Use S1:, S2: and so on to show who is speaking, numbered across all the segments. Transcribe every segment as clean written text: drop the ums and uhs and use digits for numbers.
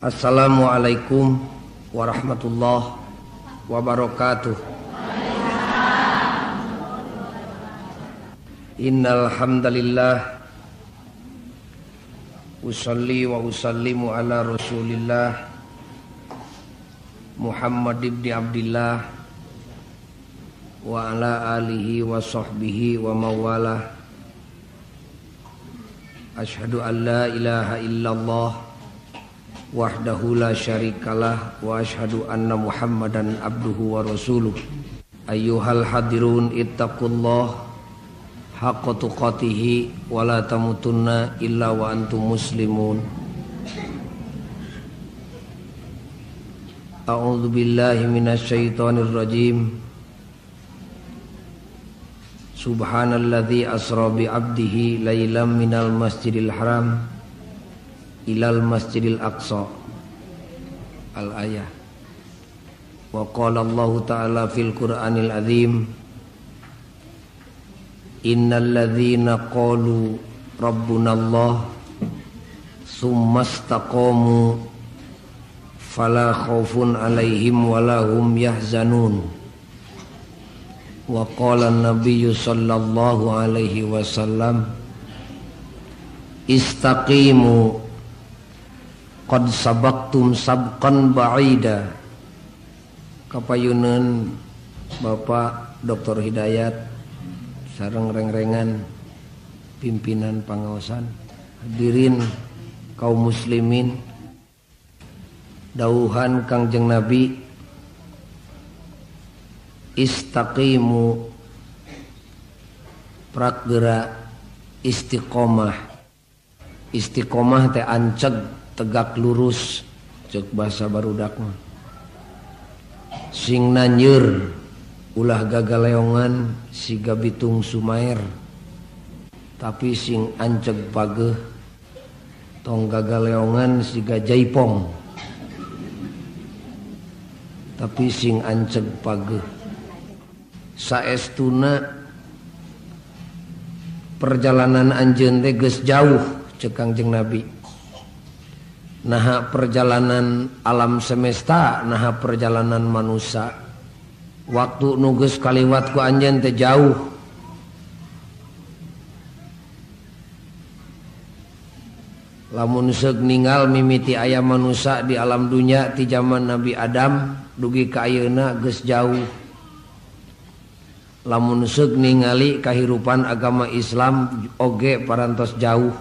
S1: Assalamualaikum warahmatullahi wabarakatuh. Innal hamdalillah usalli wa usallimu ala Rasulillah Muhammad ibn Abdillah wa ala alihi wa sahbihi wa mawalah. Asyhadu an la ilaha illallah wahdahu la syarikalah wa asyhadu anna Muhammadan abduhu wa rasuluh. Ayyuhal hadirun ittaqullah haqqa tuqatihi wa la tamutunna illa wa antum muslimun. A'udzu billahi minasyaitonir rajim. Subhanalladzi asra bi 'abdihi lailan minal masjidil haram ilal masjidil aqsa. Al-ayah. Wa qala Allah ta'ala fil Qur'anil azim, innal ladzina qalu rabbuna Allah tsumma istaqamu fala khaufun alaihim wala hum yahzanun. Wa qala an-nabiyyu sallallahu alaihi wasallam, istaqimu qad sabaqtum sabqan ba'ida. Kapayuneun Bapak Dr. Hidayat sareng rengrengan pimpinan pangaosan, hadirin kaum muslimin, dauhan Kangjeng Nabi, istaqimu prakgera istiqomah. Istiqomah teh anceg, tegak lurus, cek bahasa barudak mah. Sing nanjeur ulah gagaleongan siga bitung sumaer, tapi sing anceg pageuh tong gagaleongan siga jaipong, tapi sing anceg pageuh. Saestuna perjalanan anjeun teh geus jauh cek Kangjeng Nabi. Naha perjalanan alam semesta, naha perjalanan manusia. Waktu nu geus kaliwat ku anjeun teh jauh. Lamun seug ninggal mimiti aya manusia di alam dunya ti zaman Nabi Adam dugi ka ayeuna geus jauh. Lamun seug ningali kahirupan agama Islam oge parantos jauh.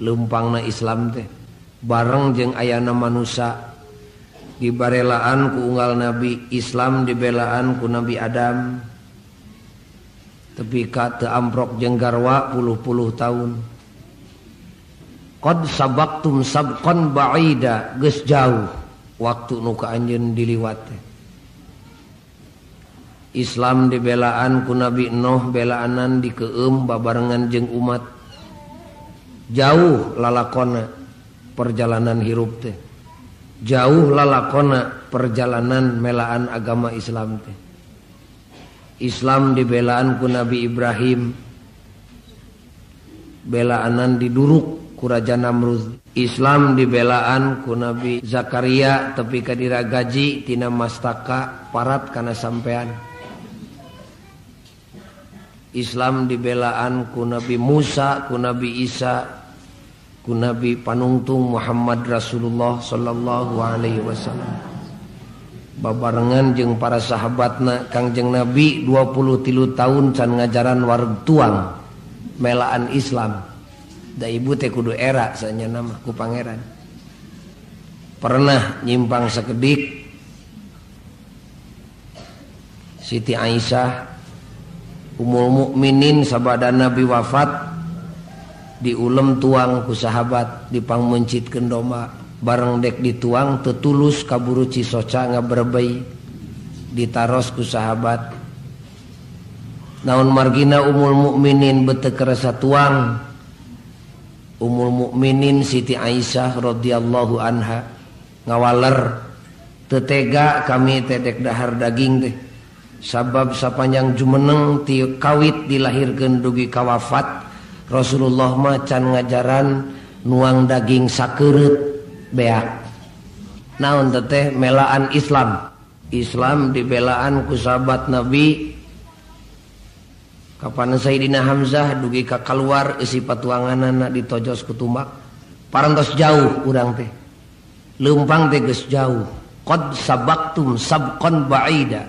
S1: Leumpangna Islam teh bareng jeung ayana manusia, dibarelaan ku unggal Nabi Islam, dibelaan ku Nabi Adam, tepi ka teu amprok jeung garwa puluh-puluh tahun. Qad sabaqtum sabqan ba'ida, geus jauh waktu nu ka anjeun diliwat teh. Islam dibelaan ku Nabi Nuh, belaanan dikeum babarengan jeung umat. Jauh lalakona perjalanan hirup teh, jauh lalakona perjalanan melaan agama Islam teh. Islam dibelaan ku Nabi Ibrahim, belaanan diduruk ku Raja Namrud. Islam dibelaan ku Nabi Zakaria, tepi ka diragaji tina mastaka parat kana sampean. Islam dibelaan ku Nabi Musa, ku Nabi Isa, ku Nabi Panungtung Muhammad Rasulullah sallallahu alaihi wasallam. Babarengan jeung para sahabatna Kangjeng Nabi 23 tahun can ngajaran wareg tuang melaan Islam. Da ibu teh kudu era sanya nama ku pangeran. Pernah nyimpang sakedik Siti Aisyah Ummul Mukminin sabada Nabi wafat diulem tuang ku sahabat, dipangmencitkeun domba, bareng dek dituang tetulus kaburu cisoca ngaberebei, ditaros ku sahabat. Naon margina Ummul Mukminin beuteung kerasa tuang? Ummul Mukminin Siti Aisyah radhiyallahu anha ngawaler, teu tega kami teh dek dahar daging teh, sabab sapanjang jumeneng ti kawit dilahirkeun dugi ka wafat Rasulullah mah can ngajaran nuang daging sakeureut beak. Naon teteh melaan Islam. Islam dibelaan ku sahabat Nabi. Kapan Sayyidina Hamzah dugi ka kaluar eusi patuanganana ditojos ku tumbak. Parantos jauh urang teh. Leumpang teh geus jauh. Qad sabaqtum sabqan ba'ida.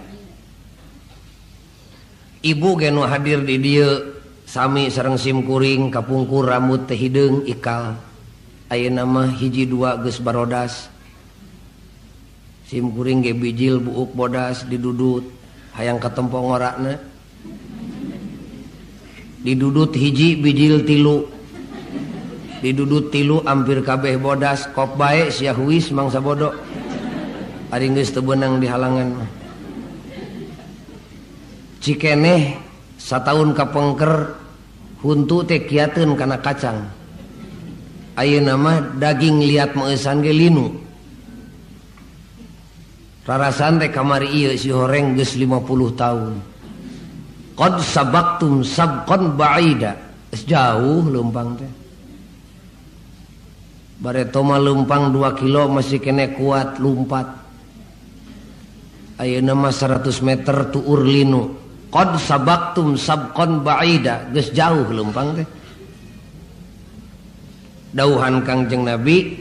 S1: Ibu ge nu hadir di dieu sami sareng simkuring kapungkur rambut teh hideung ikal. Ayeuna mah hiji dua geus barodas. Simkuring ge bijil buuk bodas didudut hayang katempo ngorakna. Didudut hiji bijil tilu. Didudut tilu hampir kabeh bodas kop bae sia huis mangsa bodo. Ari geus teu beunang di halangan mah. Cikeneh sataun kapengker huntu teh kiateun kana kacang. Ayeuna mah daging liat meueusan ge linu. Rarasan teh kamari ieu si horeng geus 50 tahun. Qad sabaqtum sabqan ba'ida. Geus jauh leumpang teh. Bareto mah leumpang 2 kilo masih kene kuat lumpat. Ayeuna mah 100 meter tuur linu. Qad sabaqtum sabqan ba'ida. Geus jauh leumpang teh. Dauhan Kangjeng Nabi,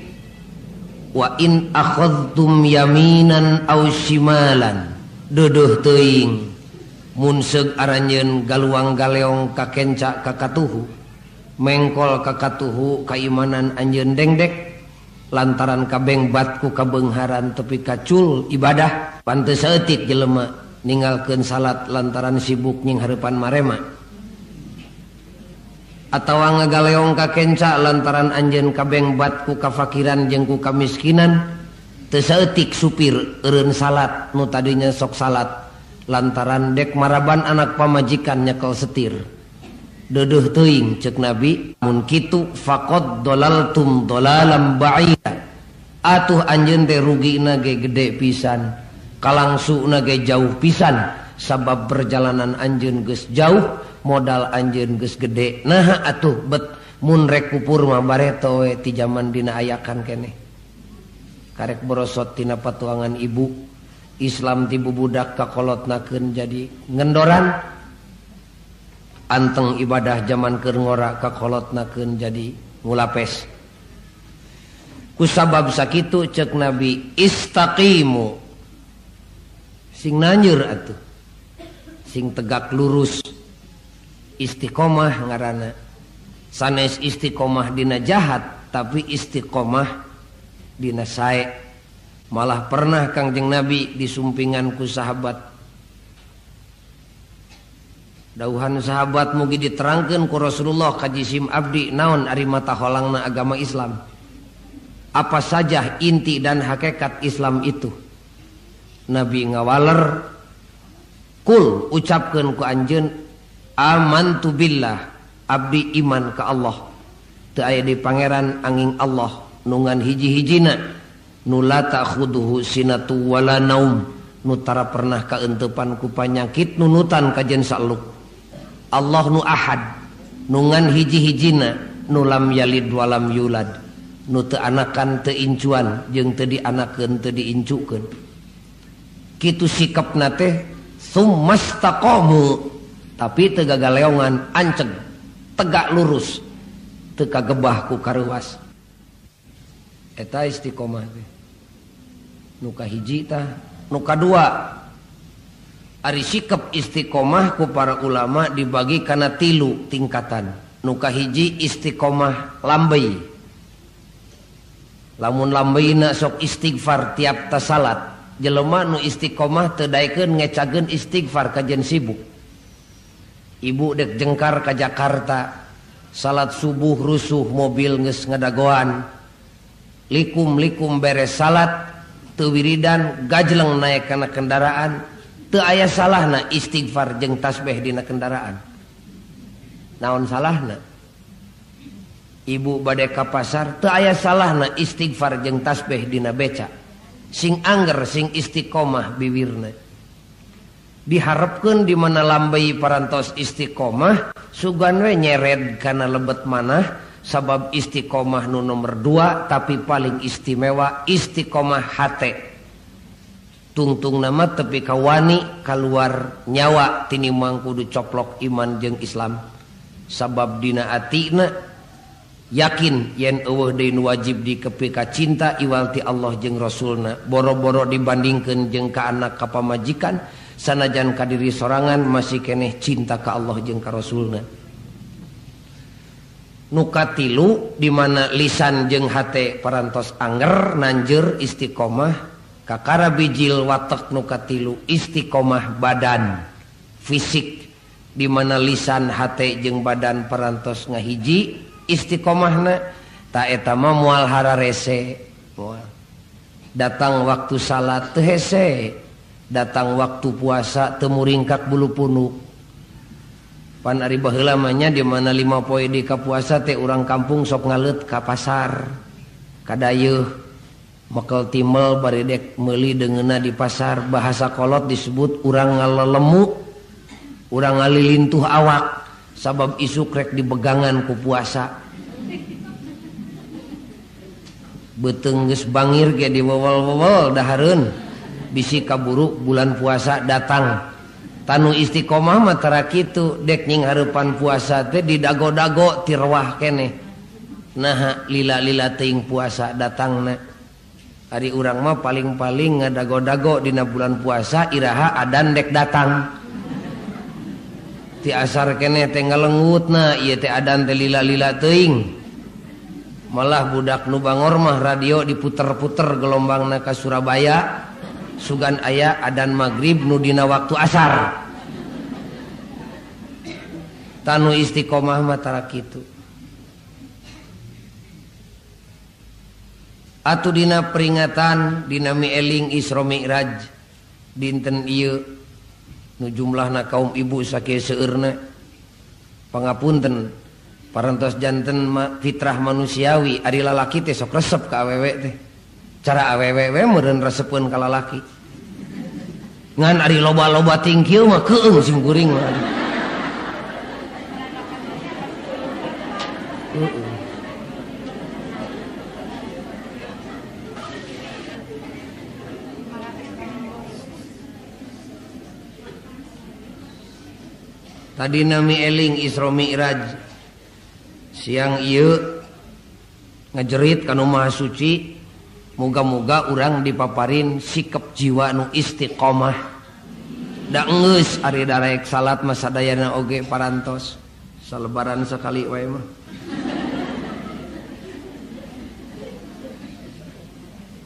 S1: wa in akhadhtum yaminan aw shimalan. Deudeuh teuing mun seug aranjeun galuang galeong ka kenca ka katuhu, mengkol ka katuhu kaimanan anjeun dengdek lantaran kabengbat ku kabeungharan tepi kacul ibadah. Pantes saeutik jelema ninggalkeun salat lantaran sibuk nying hareupan marema, atawa ngagaleong ka kenca lantaran anjeun kabengbat ku kafakiran jeung ku kamiskinan. Teu saeutik supir eureun salat nu tadinya sok salat lantaran dek maraban anak pamajikan nyekel setir. Deudeuh teuing ceuk Nabi, mun kitu faqad dalaltum dalalam ba'ida. Atuh anjeun teh rugina ge gede pisan, kalangsuna ge jauh pisan, sabab perjalanan anjeun geus jauh, modal anjeun geus gede. Nah atuh bet mun rek kupur mah bareto we ti jaman dina ayakan keneh. Karek borosot tina patuangan ibu, Islam ti bubudak kakolotnakeun jadi ngendoran. Anteng ibadah jaman keur ngora kakolotnakeun jadi ngulapes. Kusabab sakitu ceuk Nabi, istaqimu, sing nanjur atuh, sing tegak lurus. Istiqomah ngaranna. Sanes istiqomah dina jahat, tapi istiqomah dina sae. Malah pernah Kangjeng Nabi disumpingan ku sahabat. Dauhan sahabat mugi diterangkeun ku Rasulullah ka jisim abdi naon ari mata holangna agama Islam. Apa saja inti dan hakikat Islam itu. Nabi ngawaler, kul ucapkeun ku anjeun, amantu billah, abdi iman ka Allah. Teu aya di pangeran angin Allah nungan hiji-hijina nu la ta'khuduhu sinatu wala naum, nu tara pernah kaentepan ku panyakit nunutan kajen saluk. Allah nu ahad nungan hiji-hijina nu lam yalid walam yulad, nu teu anakan teu incuan jeung teu dianakeun teu diincukeun. Kitu sikapna teh summastaqamu, tapi teu gagaleongan, anceg tegak lurus, teu kagebah ku kareuwas. Eta istiqomah teh. Nu kahiji tah, nu kadua ari sikap istiqomah ku para ulama dibagi kana tilu tingkatan. Nu kahiji istiqomah lambey. Lamun lambeina sok istighfar tiap tasalat, jelema nu istiqomah teu daekeun ngecageun istighfar kajen sibuk. Ibu dek jengkar ka Jakarta, salat subuh rusuh mobil geus ngadagoan. Likum-likum beres salat, teu wiridan gajleng naik kana kendaraan, teu aya salahna istighfar jeung tasbih dina kendaraan. Naon salahna? Ibu bade ka pasar, teu aya salahna istighfar jeung tasbih dina beca. Sing angger sing istiqomah biwirna. Diharapkeun di mana lambai parantos istiqomah, sugan we nyered kana lebet manah, Sabab istiqomah nu nomor 2 tapi paling istimewa istiqomah hate. Tungtung nama tepi kawani keluar nyawa tinimang kudu coplok iman jeung Islam. Sabab dina atina yakin yen eueuh deui nu wajib dikepika cinta iwal ti Allah jeung Rasulna. Boro-boro dibandingkeun jeung ka anak ka pamajikan sanajan ka diri sorangan masih keneh cinta ka Allah jeung ka Rasulna. Nu katilu di mana lisan jeung hate parantos anger nanjeur istiqomah kakara bijil watek nu katilu istiqomah badan fisik di mana lisan hate jeung badan parantos ngahiji istiqomahna ta eta mah moal hararese moal. Datang waktu salat teu hese, datang waktu puasa teu muringkak bulu punuk. Pan ari baheula mah nya di mana 5 poe di ka puasa teh urang kampung sok ngaleut ka pasar ka dayeuh mekel timel bari dek meuli deungeunna di pasar. Bahasa kolot disebut urang ngalelemu, urang ngalilintuh awak sabab isuk rek dibegangan ku puasa. Beuteung geus bangir ge diwewel-wewel dahareun bisi kaburu bulan puasa datang. Tanu istiqomah mah tara kitu dek nying hareupan puasa teh didago-dago tirwah keneh. Naha lila-lila teuing puasa datangna. Ari urang mah paling-paling ngadago-dago dina bulan puasa iraha adan dek datang. Ti asar keneh teh ngalengutna ieu teh adan teh lila-lila teuing. Malah budak nu bangor mah radio diputer-puter gelombangna ka Surabaya. Sugan aya adan magrib nu dina waktu asar. Tanu istiqomah mah tara kitu. Atuh dina peringatan dina mieling Isra Mi'raj dinten ieu nu jumlahna kaum ibu sakieu seueurna. Pangapunten parantos janten fitrah manusiawi ari lalaki teh sok resep ka awewe teh. Cara awewe we meureun resepeun ka lalaki. Ngan ari loba-loba tingkieu mah keung sim kuring mah. Tadi nami eling Isra Mi'raj siang ieu ngajerit kanu Maha Suci. Moga-moga urang dipaparin sikap jiwa nu istiqomah. Da geus ari daraek salat mah sadayana oge parantos. Salebaran sekali wae mah.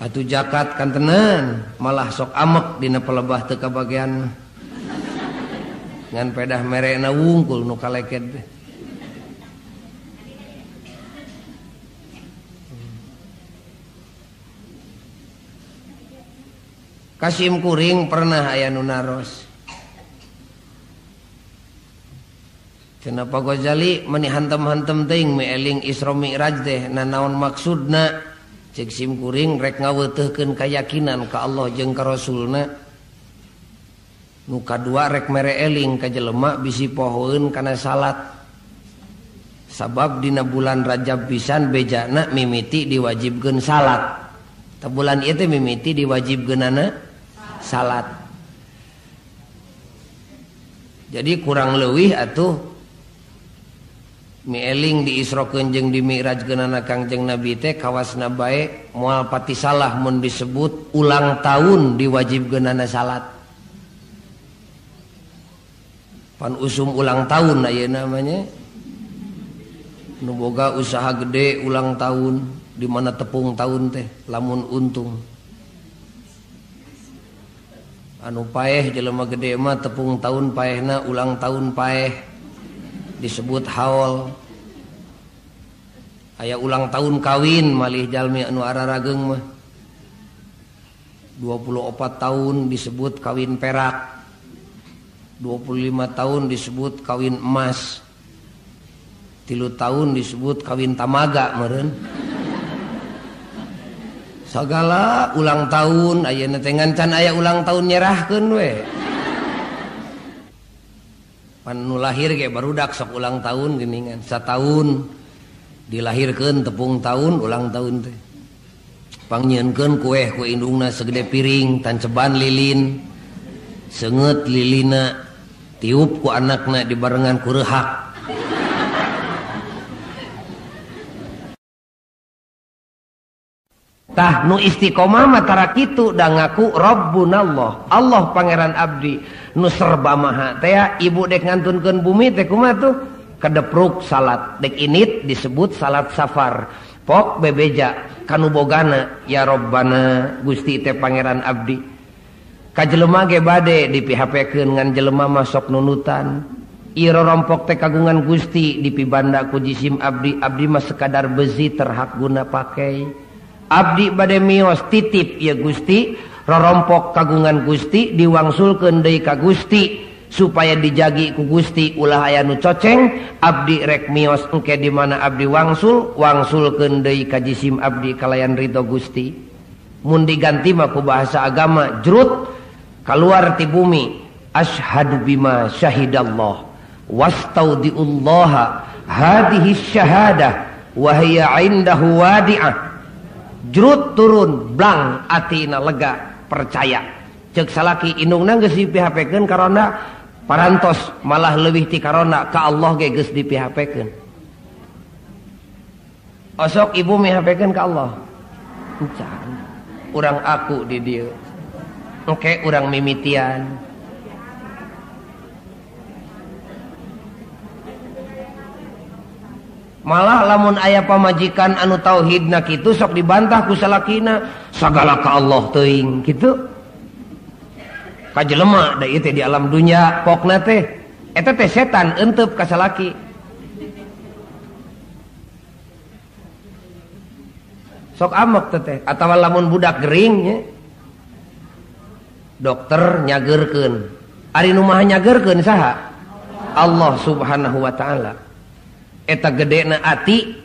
S1: Atuh zakat kantenan malah sok amek dina pelebah teu kabagean. Ngan pedah merena wungkul nu kaleked teh. Kasim kuring pernah aya nu naros. Cenah Pak Ghazali meni hantem-hantem teuing mieling Isra Mi'raj teh nanaon maksudna? Cek sim kuring rek ngaweuteurkeun kayakinan ka Allah jeung ka Rasulna. Nu kadua rek mere eling ka jelema bisi pohoeun kana salat. Sabab dina bulan Rajab pisan bejana mimiti diwajibkeun salat. Ta bulan ieu teh mimiti diwajibkeunana salat. Jadi kurang leuwih atuh mieling diisrokeun jeung dimi'rajkeunana Kangjeng Nabi teh kawasna bae moal pati salah mun disebut ulang tahun diwajibkeunana salat. Pan usum ulang tahun ayeuna mah nya. Nu boga usaha gede ulang tahun di mana tepung tahun teh lamun untung. Anu paeh jelema gede mah tepung tahun paehna ulang tahun paeh disebut haul. Aya ulang tahun kawin malih jalmi anu ararageung mah 24 tahun disebut kawin perak, 25 tahun disebut kawin emas, 3 tahun disebut kawin tamaga meureun. Sagala ulang tahun ayeuna teh ngan can aya ulang tahun nyerahkeun we. Pan nu lahir ge barudak sok ulang tahun geuningan, sataun. Dilahirkeun tepung tahun ulang tahun teh. Pangnyieunkeun kueh ku indungna segede piring, tanceban lilin. Seungeut lilina tiup ku anakna dibarengan ku reuhak. Tah nu istiqomah mah tara kitu da ngaku Rabbunallah, Allah pangeran abdi nu serba maha teh ibu dek ngantunkeun bumi teh kumaha tuh? Kedepruk salat dek init disebut salat safar. Pok bebeja kanu bogana ya Rabbana Gusti teh pangeran abdi. Ka jelema ge bade di PHP-keun ngan jelema mah sok nunutan. Ieu rorompok teh kagungan Gusti dipibanda ku jisim abdi, abdi mah sekadar besi terhak guna pakai. Abdi bade mios titip ya Gusti, rorompok kagungan Gusti diwangsulkeun deui ka Gusti supaya dijagi ku Gusti ulah aya nu coceng. Abdi rek mios engke di mana abdi wangsul, wangsulkeun deui ka jisim abdi kalayan ridho Gusti. Mun diganti mah ku bahasa agama jrut kaluar ti bumi, asyhadu bima syahidallah wastaudiullaha hadhihi syahadah wa hiya indahu wadi'ah. Jrut turun blang atina lega percaya. Cek salaki indungna geus di PHP-keun karona parantos malah leuwih ti karona ka Allah ge geus di PHP-keun. Osok ibu mi HP-keun ka Allah. Encan urang aku di dieu. Engke urang mimitian. Malah lamun aya pamajikan anu tauhidna kitu sok dibantah ku salakina, sagala ka Allah teuing kitu. Ka jelema da ieu teh di alam dunya pokna teh eta teh setan enteup ka salaki. Sok amek teh atawa lamun budak gering nya dokter nyageurkeun. Ari nu maha nyageurkeun saha? Allah Subhanahu wa taala. Eta gedena ati,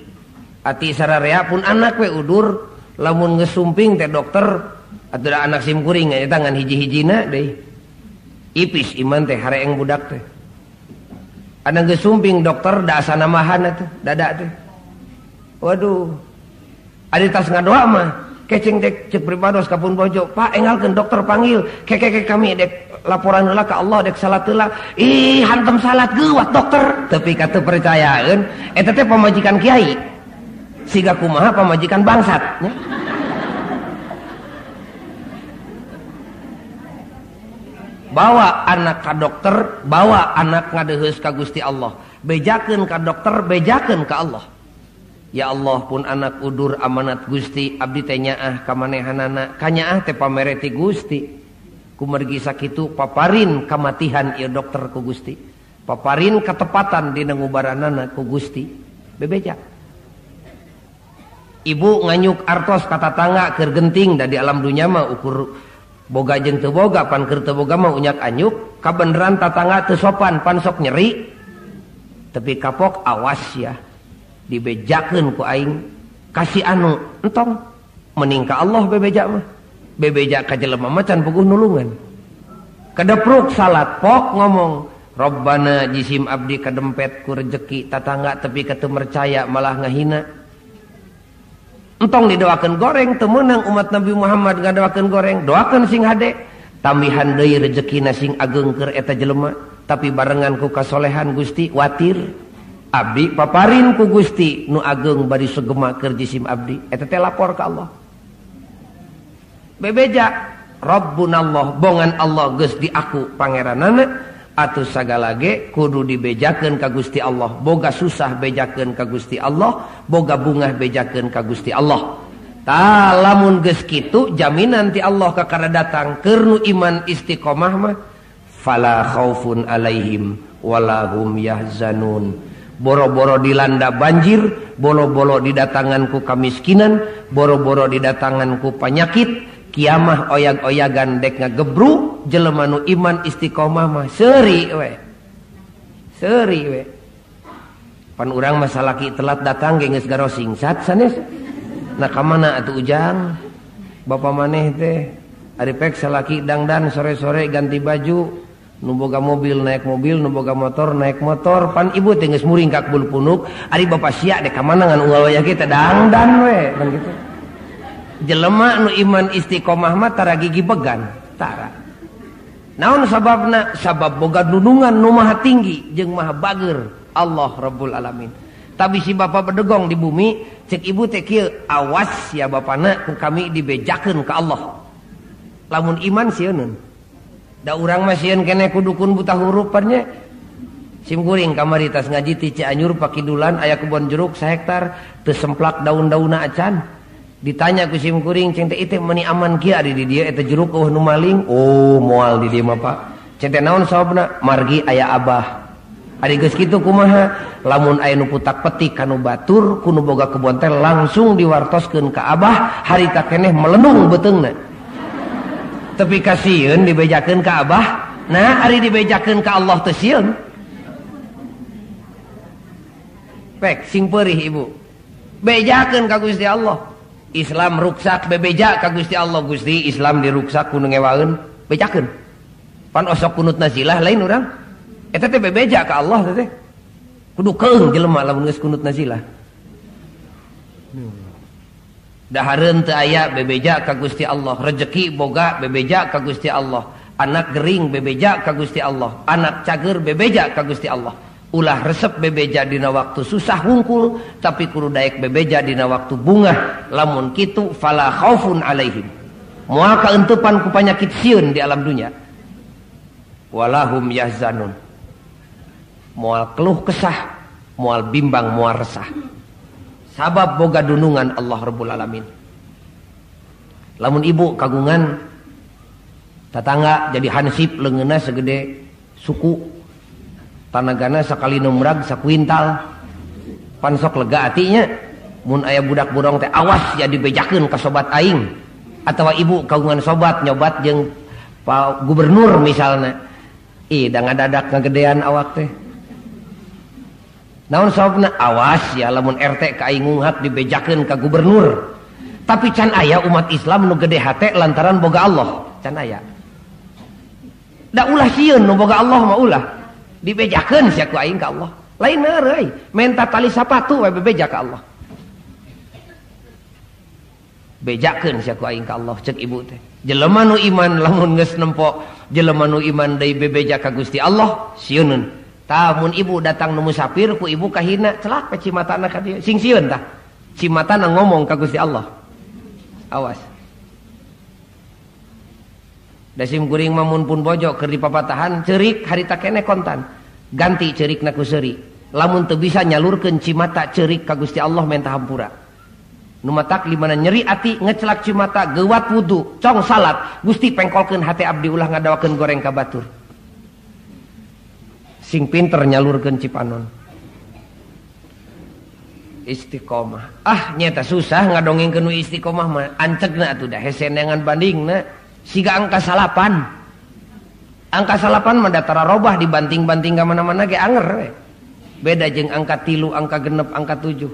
S1: ati sararea pun anak we udur lamun geus sumping teh dokter atuh da anak sim kuring eta ngan hiji-hijina deui. Ipis iman teh hareeng budak teh. Anak geus sumping dokter da asana mahan atuh dada teh. Waduh. Ari tas ngadoa mah keceng dek cek pribados ka pun bojo, Pak engalkeun dokter panggil, kekeke kami dek laporan heula ka Allah dek salat heula. Ih hantem salat geuwat dokter. Tapi ka teu percayaeun eta teh pamajikan kiai. Siga kumaha pamajikan bangsat nya. Bawa anak ka dokter, bawa anak ngadeheus ka Gusti Allah. Bejakeun ka dokter, bejakeun ka Allah. Ya Allah pun anak udur amanat Gusti, abdi teh nyaah ka manehanana, kanyaah teh pamere ti Gusti. Kumargi sakitu paparin kamatihan ieu dokter ku Gusti. Paparin ketepatan dina ngubaranana ku Gusti. Bebeja. Ibu nganyuk artos ka tatangga keur genting da di alam dunya mah ukur boga jeung teu boga, pan keur teu boga mah unyak anyuk, kabeneran tatangga teu sopan pan sok nyeri. Tapi kapok awas ya. Dibejakeun ku aing kasih anu entong mending ka Allah bebeja mah. Bebeja ka jelema mah can puguh nulungan. Kedepruk salat pok ngomong Rabbana jisim abdi kadempet ku rejeki tatangga tapi ka teu percaya malah ngahina. Entong didoakeun goreng teu meunang umat Nabi Muhammad ngadoakeun goreng, doakeun sing hade tambihan deui rejekina sing ageng keur eta jelema, tapi barengan ku kasolehan Gusti watir. Abdi paparin ku Gusti nu ageng bari segema keur jisim abdi eta teh lapor ka Allah. Bebeja Rabbunallah bongan Allah geus diaku pangeranana atuh sagala ge kudu dibejakeun ka Gusti Allah. Boga susah bejakeun ka Gusti Allah, boga bungah bejakeun ka Gusti Allah. Tah lamun geus kitu jaminan ti Allah kakara datang keur nu iman istiqomah mah fala khaufun alaihim wala hum yahzanun. Boro-boro dilanda banjir, boro-boro didatangan ku kamiskinan, boro-boro didatangan ku penyakit, kiamah oyag-oyagan dek ngagebru, jelema nu iman istiqomah mah seuri we. Seuri we. Pan urang mah salaki telat datang ge geus garosing sat sanes. Nah ka mana atuh ujang? Bapa maneh teh ari pek salaki dangdan sore-sore ganti baju, Nu boga mobil naik mobil, nu boga motor naik motor. Pan ibu teh geus muring ka kebul punuk, ari bapak sia dek ka mana ngan unggal wayah kita dangdan we kan kitu. Jelema nu iman istiqomah mah tara gigi began, tara. Naon sababna? Sabab boga dunungan nu maha tinggi jeung maha bager Allah Rabbul Alamin. Tapi si bapak bedegong di bumi, cek ibu teh kieu, awas ya bapana ku kami dibejakeun ka Allah. Lamun iman sieun. Da urang mah sieun keneh ku dukun buta huruf nya. Sim kuring kamari tas ngaji ti Cianjur pakidulan aya kebon jeruk sahektar teu semplak daun-daunna acan. Ditanya ku sim kuring ceng teh ieu meuni aman kieu ari di dieu eta jeruk eueuh nu maling. Oh, moal di dieu mah Pak. Ceng teh naon sababna? Margi aya abah. Ari geus kitu kumaha? Lamun aya nu putak petik kanu batur ku nu boga kebon teh langsung diwartoskeun ka abah, harita keneh melenung beuteungna. Tapi kasieun dibejakeun ka abah, nah ari dibejakeun ka Allah teu sieun. Pek sing peurih ibu. Bejakeun ka Gusti Allah. Islam ruksak bebeja ka Gusti Allah. Gusti Islam diruksak ku nu ngewaeun, bejakeun. Pan osok kunut nazilah lain urang. Eta teh bebeja ka Allah teh. Kudu keung jelema lamun geus kunut nazilah. Dahareun teu aya bebeja ka Gusti Allah, rejeki boga bebeja ka Gusti Allah, anak gering bebeja ka Gusti Allah, anak cager bebeja ka Gusti Allah. Ulah resep bebeja dina waktu susah hungkul, tapi kudu daek bebeja dina waktu bungah. Lamun kitu fala khaufun alaihim. Moal kaentepan ku panyakit sieun di alam dunya. Walahum yahzanun. Moal keluh kesah, moal bimbang, moal resah. Sabab boga dunungan Allah Rabbul Alamin. Lamun ibu kagungan tatangga jadi hansip leungeunna segede suku, tanagana sakali numrag sakuintal, pan sok lega atinya. Mun aya budak burong teh awas ya dibejakeun ka sobat aing, atawa ibu kagungan sobat nyobat jeung pak gubernur misalna, ih da ngadadak ngagedean awak teh. Naon sababna? Awas ya lamun RT ka aing ngunghak dibejakeun ka gubernur. Tapi can aya umat Islam nu gede hate lantaran boga Allah, can aya. Da ulah sieun nu boga Allah mah ulah. Dibejakeun sia ku aing ka Allah. Lain euy, menta tali sapatu we bebeja ka Allah. Bejakeun sia ku aing ka Allah cek ibu teh. Jelema nu iman lamun geus nempo jelema nu iman deui bebeja ka Gusti Allah, sieuneun. Tah mun ibu datang nu musafir ku ibu kahina celak pe cimatana ka dieu. Sing sieun tah. Cimatana ngomong ka Gusti Allah. Awas. Da sim kuring mah mun pun bojo keur dipapatahan ceurik harita keneh kontan. Ganti ceurikna ku seuri. Lamun teu bisa nyalurkeun cimata ceurik ka Gusti Allah menta hampura. Nu matak di mana nyeri ati ngecelak cimata geuwat wudu, cong salat, Gusti pengkolkeun hate abdi ulah ngadawakeun goreng ka batur. Sing pinter nyalurkeun cipanon. Istiqomah. Ah nyata susah ngadongengkeun nu istiqomah mah ancegna atuh da hese neangan bandingna siga angka salapan. Angka salapan mah datara robah dibanting-banting ka mana-mana ge anger we. Beda jeung angka 3, angka 6, angka 7.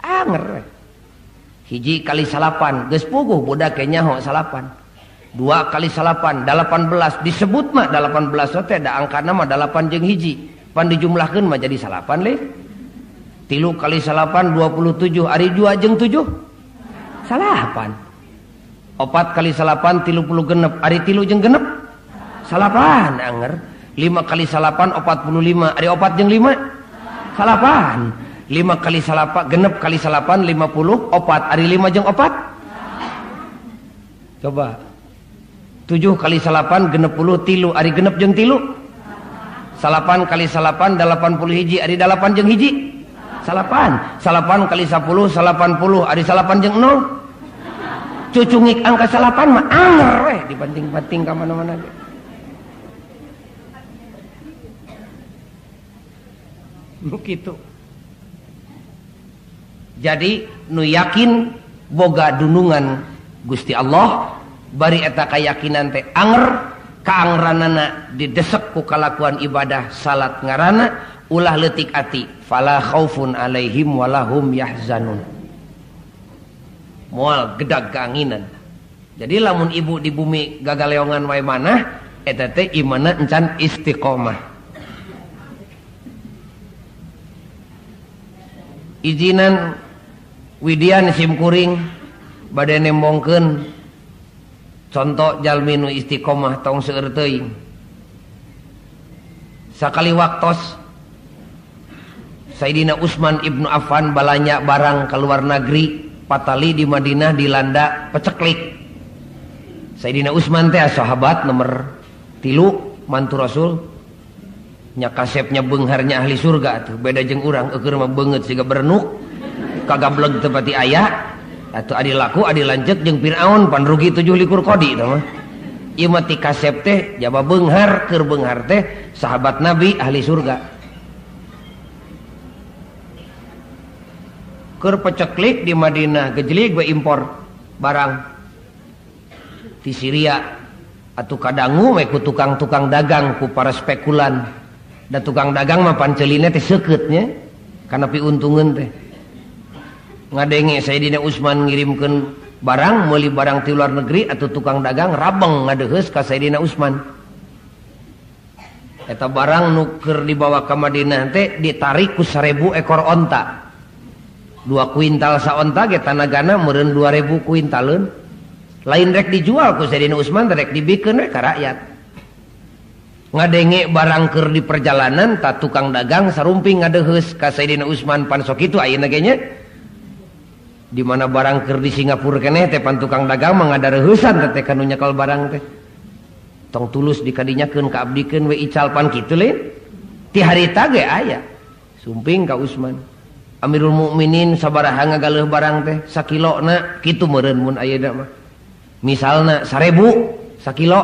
S1: Anger we. Hiji kali salapan geus puguh budak ge nyaho salapan. 2 kali salapan 18 disebut mah 18 teh da angkana mah 8 jeung hiji. Pan dijumlahkeun mah jadi salapan leh. 3 kali salapan 27, ari 2 jeung 7 salapan. 4 kali salapan 36, ari 3 jeung 6 salapan anger. 5 kali salapan 45, ari 4 jeung 5 salapan. 5 kali salapan 6 kali salapan 54, ari 5 jeung 4. Coba 7 kali salapan 63, ari 6 jeung 3. Salapan kali salapan 81, ari 8 jeung hiji salapan. Salapan kali 10 80, ari salapan jeung 0. Cucungik angka salapan mah anger we dibanting-banting ka mana-mana ge. Nu kitu. Jadi nu yakin boga dunungan Gusti Allah, bari eta kayakinan teh anger, kaangranana didesek ku kalakuan ibadah salat ngarana, ulah leutik ati, fala khaufun alaihim walahum yahzanun. Moal gedag keanginan. Jadi lamun ibu di bumi gagaleongan wae manah, Eta teh imanna encan istiqomah. Izinan widian simkuring bade nembongkeun contoh jalmi nu istiqomah tong seueur teuing. Sakali waktos Sayyidina Utsman ibnu Affan balanya barang keluar negeri, patali di Madinah dilanda peceklik. Sayyidina Utsman teh sahabat nomor 3 mantu Rasul, nya kasepnya beungharnya ahli surga tuh, beda jeung urang eueur mah beungeut siga berenuk, kagableg teu pati aya, atuh adi laku adi lanceuk jeung Firaun pan rugi 27 kodi tah mah. Ieu mah ti kasep teh jaba beunghar, keur beunghar teh sahabat Nabi ahli surga. Keur peceklik di Madinah gejlig we impor barang ti Syria atuh kadangu we ku tukang-tukang dagang ku para spekulan. Da tukang dagang mah panceulinna teh seukeut nya kana piuntungeun teh. Ngadenge Sayyidina Utsman ngirimkeun barang meuli barang ti luar negeri atuh tukang dagang rabeng ngadeuheus ka Sayyidina Utsman. Eta barang nu keur dibawa ka Madinah teh ditarik ku 1000 ekor onta. 2 kuintal saonta ge tanagana meureun 2000 kuintaleun. Lain rek dijual ku Sayyidina Utsman, rek dibikeun we ka rakyat. Ngadenge barang keur di perjalanan ta tukang dagang sarumping ngadeuheus ka Sayyidina Utsman pan sok kitu ayeuna ge nya. Di mana barang keur di Singapura keneh teh pan tukang dagang mah ngadareuheusan teh kanu nyekel barang teh. Tong tulus dikadinyakeun ka abdikeun we ical pan kitu lain. Ti harita ge aya. Sumping ka Utsman. Amirul Mukminin sabaraha ngagaleuh barang teh sakilona kitu meureun mun ayeuna mah. Misalna 1000 sakilo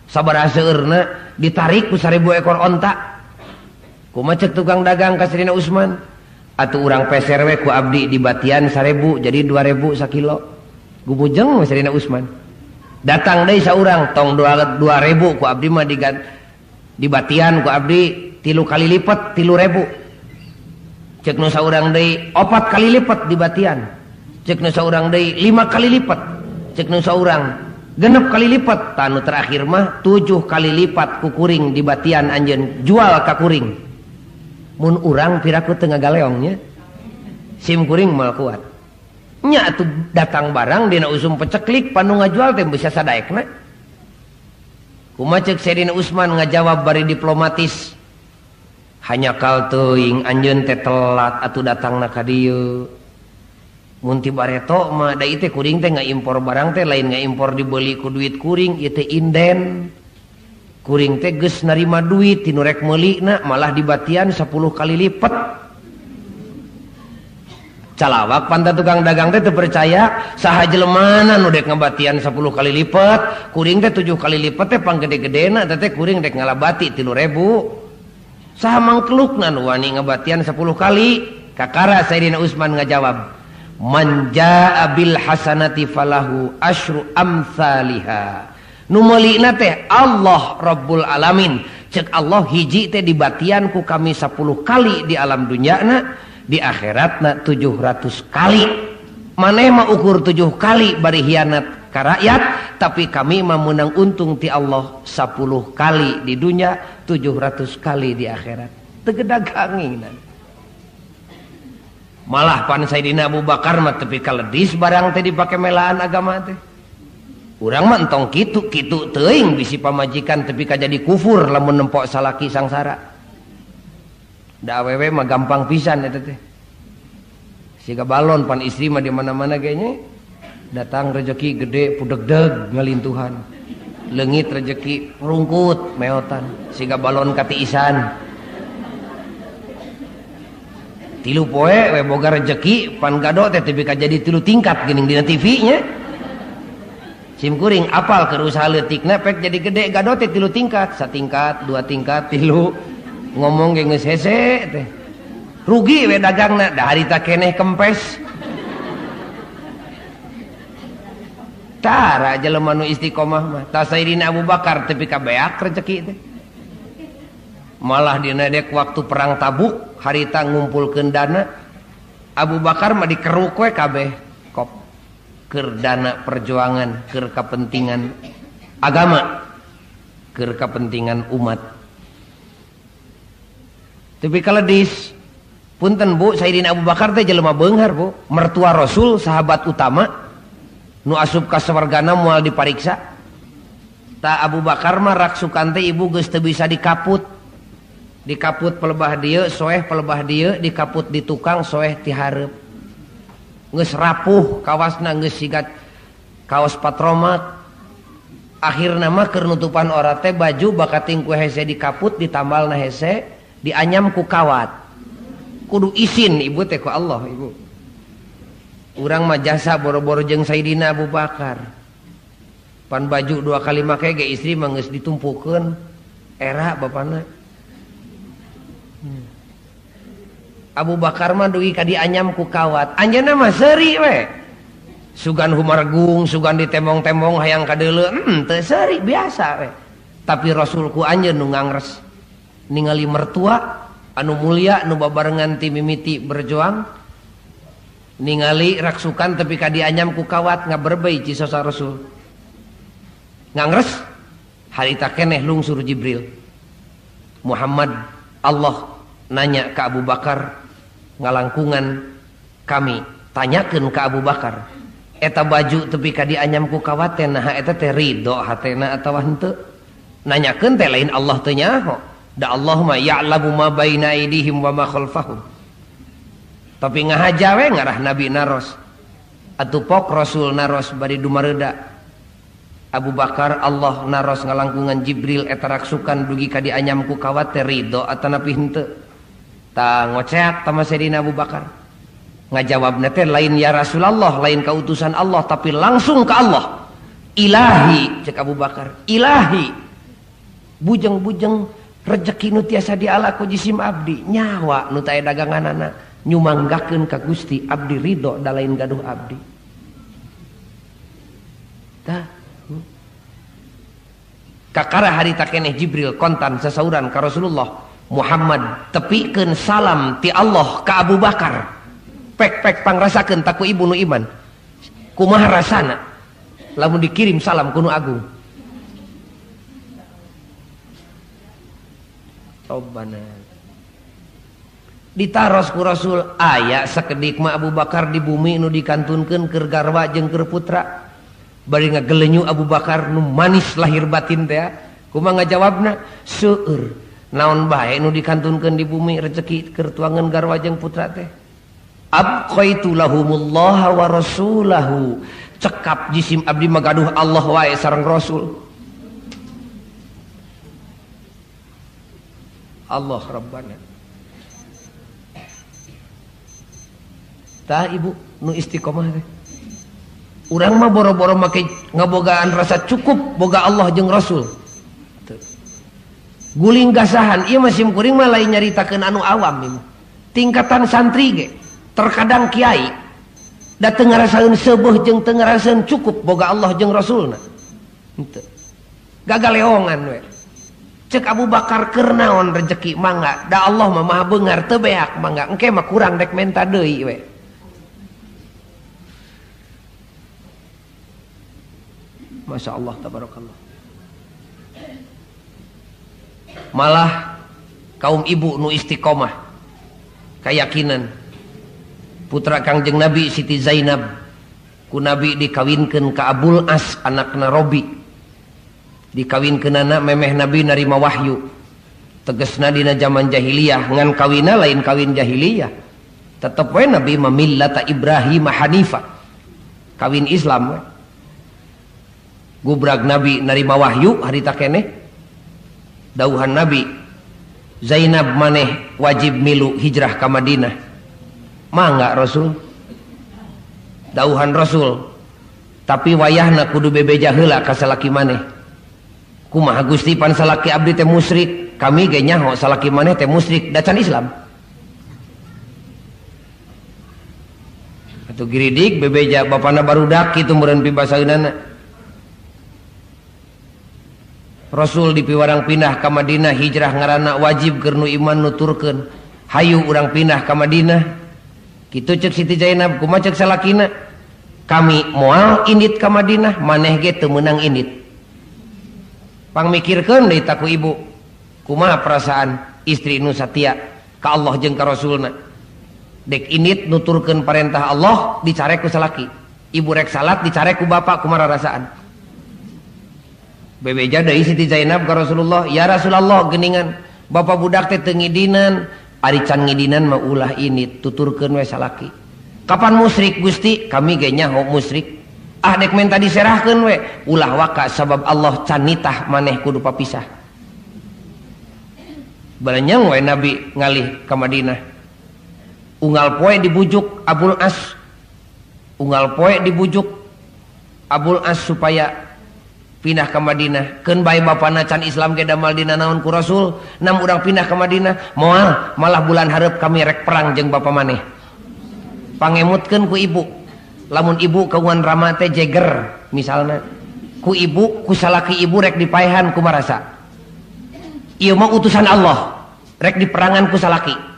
S1: sabaraha seueurna ditarik ku 1000 ekor onta. Kumaha cek tukang dagang ka Sayyidina Utsman? Atuh urang peser we ku abdi di batian 1000 jadi 2000 sakilo. Gumujeng we Sayyidina Utsman. Datang deui saurang tong 2000 ku abdi mah di batian ku abdi 3 kali lipat 3000. Cek nu saurang deui 4 kali lipat di batian. Cek nu saurang deui 5 kali lipat. Cek nu saurang 6 kali lipat. Tanu terakhir mah 7 kali lipat ku kuring di batian anjeun jual ka kuring. Mun urang piraku teu ngagaleong nya. Sim kuring moal kuat. Nya atuh datang barang dina usum peceklik panu ngajual teh bisa sadaekna. Kumaha cek Sayyidina Utsman ngajawab bari diplomatis. Hanya kal teuing anjeun teh telat atuh datangna ka dieu. Mun ti bareto mah da ieu teh kuring teh ngaimpor barang teh lain ngaimpor dibeli ku duit kuring, ieu teh inden. Kuring teh geus narima duit ti nu rek meulina malah dibatian 10 kali lipat. Calawak panta tukang dagang teh teu percaya saha jelemana nu dek ngabatian 10 kali lipat, kuring teh 7 kali lipat teh panggede-gedena teh kuring dek ngalabati 3000. Saha mangkelukna nu wani ngabatian 10 kali? Kakara Sayyidina Utsman ngajawab, man jaa bil hasanati falahu asyru amsalihha. Nu meulina teh Allah Rabbul Alamin. Cek Allah hiji teh dibatian ku kami 10 kali di alam dunyana, di akhiratna 700 kali. Maneh mah ukur 7 kali bari hianat ka rakyat, tapi kami mah meunang untung ti Allah 10 kali di dunia, 700 kali di akhirat. Teu gedaganginan. Malah pan Sayyidina Abu Bakar mah tepi kaledis barang teh dipake melaan agama teh. Urang mah entong kitu, kitu teuing bisi pamajikan tepi ka jadi kufur lamun nempok salaki sangsara. Da awewe mah gampang pisan eta teh. Siga balon pan istri mah di mana-mana ge nya. Datang rezeki gede pudegdeg ngalintuhan. Leungit rezeki rungkut meotan siga balon katiisan. 3 poe we boga rezeki pan gado teh tepi ka jadi 3 tingkat geuning dina TV nya. Sim kuring apal keur usaha leutikna pek jadi gede gado teh 3 tingkat, satingkat, 2 tingkat, 3. Ngomong ge geus hese teh. Rugi we dagangna da harita keneh kempes. Tara jelema nu istiqomah mah. Ta Sayyidina Abu Bakar tepi ka beak rezeki teh. Malah dina dek waktu perang Tabuk harita ngumpulkeun dana, Abu Bakar mah dikeruk we kabeh kop keur dana perjuangan, keur kepentingan agama. Keur kapentingan umat. Tapi kalau dis punten Bu, Sayyidina Abu Bakar teh jelema beunghar Bu, mertua Rasul, sahabat utama, nu asup ka sawargana moal dipariksa. Ta Abu Bakar mah raksukan teh ibu geus teu bisa dikaput. Dikaput pelebah dieu, soeh pelebah dieu, dikaput di tukang soeh ti hareup. Geus rapuh kawasna geus sigat kaos patromak. Akhirna mah keur nutupan ora teh baju bakating ku hese dikaput ditambalna hese, dianyam ku kawat. Kudu isin ibu teh ku Allah ibu. Urang mah jasa boro-boro jeung Sayyidina Abu Bakar. Pan baju dua kali make ge istri mah geus ditumpukeun era bapana. Abu Bakar mah dugi ka dianyam ku kawat. Anjeunna mah seuri we. Sugan humargung, sugan ditembong-tembong hayang kadeuleu, teu seuri biasa we. Tapi Rasul ku anjeun nu ngangres. Ningali mertua anu mulia nu babarengan ti mimiti berjuang, ningali raksukan tepi ka dianyam ku kawat ngaberbei cisosa Rasul. Ngangres harita keneh lungsur Jibril. Muhammad Allah nanya ke Abu Bakar ngalangkungan kami, tanyakeun ka Abu Bakar. Eta baju tepi ka dianyam ku kawat teh naha eta teh ridho hatena atawa henteu. Nanyakeun teh lain Allah teu nyaho. Da Allah mah ya'lamu ma baina aydihim wa ma khalfahum. Tapi ngahaja we ngarah Nabi naros. Atuh pok Rasul naros bari dumareuda. Abu Bakar Allah naros ngalangkungan Jibril eta raksukan dugi ka dianyam ku kawat teh ridho atanapi henteu. Ta ngoceak tama Sayyidina Abu Bakar. Ngajawabna teh lain ya Rasulullah, lain kautusan Allah, tapi langsung ke Allah. Ilahi cek Abu Bakar, ilahi. Bujeng-bujeng rejeki nu tiasa diala ku jisim abdi, nyawa nu teu aya daganganana nyumanggakeun ka Gusti, abdi ridho da lain gaduh abdi. Tah. Kakara harita keneh Jibril kontan sasauran ka Rasulullah, Muhammad tepikeun salam ti Allah ka Abu Bakar. Pek-pek pangrasakeun taku ibu nu iman. Kumaha rasana lamun dikirim salam ku nu agung. Tobbana. Ditaros ku Rasul, aya sakedik mah Abu Bakar di bumi nu dikantunkeun keur garwa jeung keur putra. Bari ngagelenyu Abu Bakar nu manis lahir batin teh. Kumaha ngajawabna? Seueur. Naon bae nu dikantunkeun di bumi rezeki keur tuangan garwa jeung putra teh. Abqaitu lahumullaha wa rasulahu. Cekap jisim abdi magaduh Allah wae sareng Rasul. Allah Rabbana. Tah ibu nu istiqomah teh. Urang mah boro-boro make ngabogaan rasa cukup boga Allah jeung Rasul. Guling gasahan ieu mah sim kuring mah lain nyaritakeun anu awam ieu. Tingkatan santri ge terkadang kiai da teu ngarasaeun seubeuh jeung teu ngarasaeun cukup boga Allah jeung Rasulna. Henteu. Gagaleongan we. Cek Abu Bakar keur naon rejeki mangga, da Allah mah maha beunghar teu beak mangga, engke mah kurang dek menta deui we. Masya Allah tabarakallah. Malah kaum ibu nu istiqomah keyakinan putra Kangjeng Nabi Siti Zainab ku Nabi dikawinkeun ka Abul As anakna Robi. Dikawinkeunana memeh Nabi narima wahyu. Tegesna dina zaman jahiliyah ngan kawina lain kawin jahiliyah. Tetep we Nabi mamillata Ibrahim Hanifa. Kawin Islam we. Gubrag Nabi narima wahyu harita keneh. Dauhan Nabi Zainab maneh wajib milu hijrah ka Madinah. Mangga Rasul. Dauhan Rasul. Tapi wayahna kudu bebeja heula ka salaki maneh. Kumaha Gusti pan salaki abdi teh musyrik, kami ge nyaho salaki maneh teh musyrik da can Islam. Atuh giridik bebeja bapana barudak kitu meureun pibasaeunana. Rasul dipiwarang pindah ka Madinah hijrah ngaranna wajib keur nu iman nuturkeun. Hayu urang pindah ka Madinah. Kitu cek Siti Zainab, kumaha cek salakina? Kami moal indit ka Madinah, maneh ge teu meunang indit. Pangmikirkeun deui ta ku ibu. Kumaha perasaan istri nu satia ka Allah jeung ka Rasulna. Dek init nuturkeun parentah Allah dicarek ku salaki. Ibu rek salat dicarek ku bapak kumaha rasaan. Bebeja deui Siti Zainab ka Rasulullah, "Ya Rasulullah geuningan bapak budak teh teu ngidinan, ari can ngidinan mah ulah init tuturkeun we salaki." Kapan musyrik Gusti? Kami ge nyaho musyrik. Ah dek menta diserahkeun we, ulah waka sabab Allah can nitah maneh kudu papisah. Balenyang we Nabi ngalih ka Madinah. Unggal poe dibujuk Abul As. Unggal poe dibujuk Abul As supaya pindah ke Madinah. Keun bae bapana can Islam ge damal dina naon ku Rasul, nam urang pindah ke Madinah, moal malah bulan hareup kami rek perang jeung bapa maneh. Pangemutkeun ku ibu. Lamun ibu kaungan rama teh jeger misalna. Ku ibu ku salaki ibu rek dipaehan kumarasa. Ieu mah utusan Allah, rek diperangan ku salaki.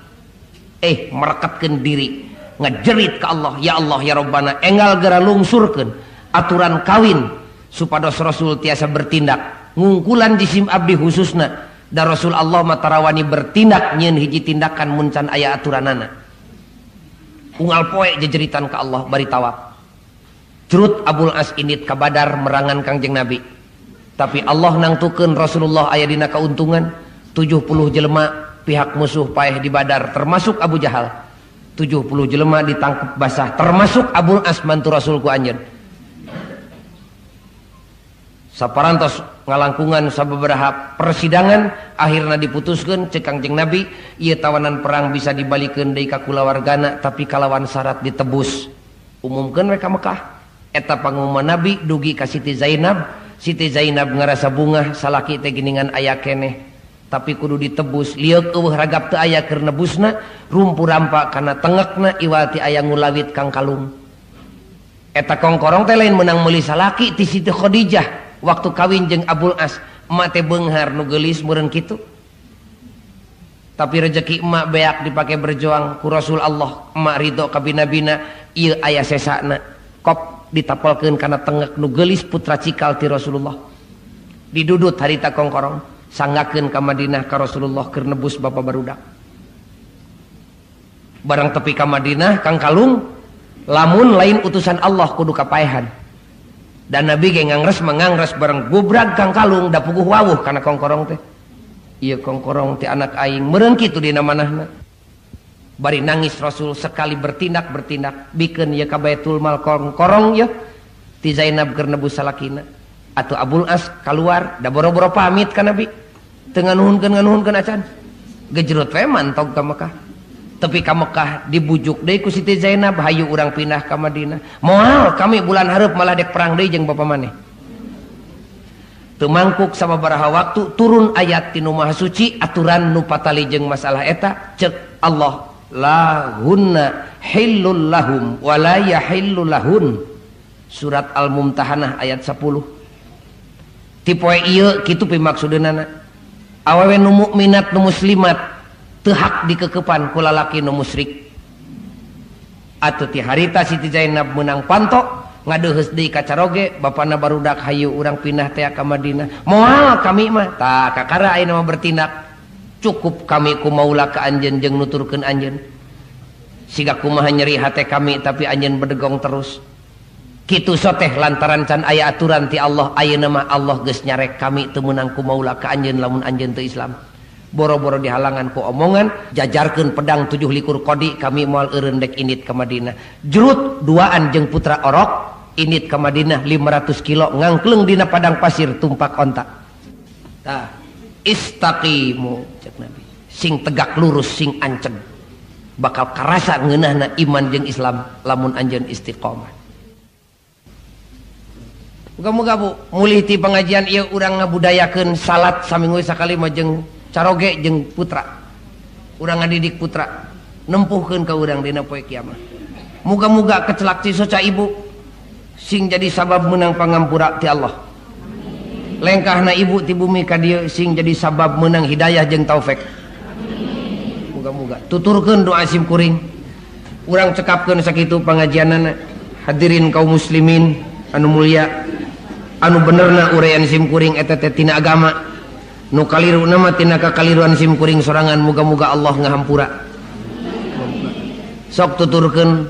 S1: Merekatkeun diri, ngejerit ke Allah, ya Allah ya Rabbana, enggal geura lungsurkeun aturan kawin supados Rasul tiasa bertindak ngungkulan jisim abdi khususna da Rasul Allah mah tarawani bertindak nyieun hiji tindakan mun can aya aturanana. Unggal poe jejeritan ka Allah bari tawaf. Jrut Abul As indit ka Badar merangan Kangjeng Nabi. Tapi Allah nangtukeun Rasulullah aya dina kauntungan 70 jelema pihak musuh paeh di Badar termasuk Abu Jahal. 70 jelema ditangkap basah termasuk Abul As mantu Rasul ku anjeun. Saparantos ngalangkungan sababaraha persidangan akhirna diputuskeun cek Kangjeng Nabi ieu tawanan perang bisa dibalikeun deui ka kulawargana tapi kalawan syarat ditebus. Umumkeun we ka Mekah. Eta pangumuman Nabi dugi ka Siti Zainab. Siti Zainab ngarasa bungah salaki teh geuningan aya keneh tapi kudu ditebus. Lieuk eueuh ragap teu aya keur nebusna, rumpu rampa kana tengekna iwal ti aya ngulawit kang kalung. Eta kongkorong teh lain meunang meuli salaki ti Siti Khadijah waktu kawin jeung Abul As. Emak teh beunghar nu geulis meureun kitu. Tapi rejeki emak beak dipake berjuang ku Rasul Allah. Emak ridho ka bina-bina ieu aya sesana. Kop ditapelkeun kana tengek nu geulis putra cikal ti Rasulullah. Didudut harita kongkorong, sanggakeun ka Madinah ka Rasulullah keur nebus bapa barudak. Barang tepi ka Madinah kang kalung lamun lain utusan Allah kudu kapaehan. Dan Nabi ge ngangres mangangres bareng gubrag kang kalung da puguh wawuh kana kongkorong teh. Ieu kongkorong teh anak aing meureun kitu dina manahna. Bari nangis Rasul sekali bertindak bikeun ieu ka Baitul Mal kongkorong ieu ti Zainab keur nebus salakina. Atuh Abul As kaluar da boro-boro pamit ka Nabi. Teu nganuhunkeun acan. Gejrut we mantog ka Mekah. Tepi ka Mekah dibujuk deui ku Siti Zainab hayu urang pindah ka Madinah. Moal kami bulan hareup malah dek perang deui jeung bapa maneh. Teu mangkuk sababaraha waktu turun ayat ti nu Maha Suci aturan nu patali jeung masalah eta cek Allah lahunna hillul lahum wa la yahillu lahun. Surat Al-Mumtahanah ayat 10. Ti poe ieu kitu pimaksudeunana. Awewe nu mukminat nu muslimat teu hak dikekepan ku lalaki nu musyrik. Atuh ti harita Siti Zainab meunang panto ngadeuheus deui ka caroge bapana barudak hayu urang pindah teh ka Madinah. Moal kami mah tah kakara ayeuna mah bertindak. Cukup kami ku maula ka anjeun jeung nuturkeun anjeun. Siga kumaha nyeri hate kami tapi anjeun bedegong terus. Kitu soteh lantaran can aya aturan ti Allah ayeuna mah Allah geus nyarek kami teu meunang ku maula ka anjeun lamun anjeun teu Islam. Boro-boro dihalangan ku omongan jajarkeun pedang 7 likur kodi kami moal eureun dek indit ka Madinah. Jrut duaan jeung putra orok indit ka Madinah 500 kilo ngangkleng dina padang pasir tumpak onta. Tah istaqimu cek Nabi, sing tegak lurus sing anceg bakal karasa ngeunahna iman jeung Islam lamun anjeun istiqomah. Muga-muga Bu mulih ti pengajian ieu urang ngabudayakeun salat saminggu sakali mah jeung caroge jeung putra. Urang ngadidik putra nempuhkeun ka urang dina poe kiamat. Muga-muga kecelak cisoca ibu sing jadi sabab menang pangampura ti Allah. Lengkahna ibu ti bumi ka dieu sing jadi sabab menang hidayah jeung taufik. Muga-muga tuturkeun doa sim kuring. Urang cekapkeun sakitu pangajianana. Hadirin kaum muslimin anu mulia, Anu benerna uraian sim kuring eta teh tina agama. Nu kaliruna mah tina kakaliruan sim kuring sorangan, muga-muga Allah ngahampura. Sok tuturkeun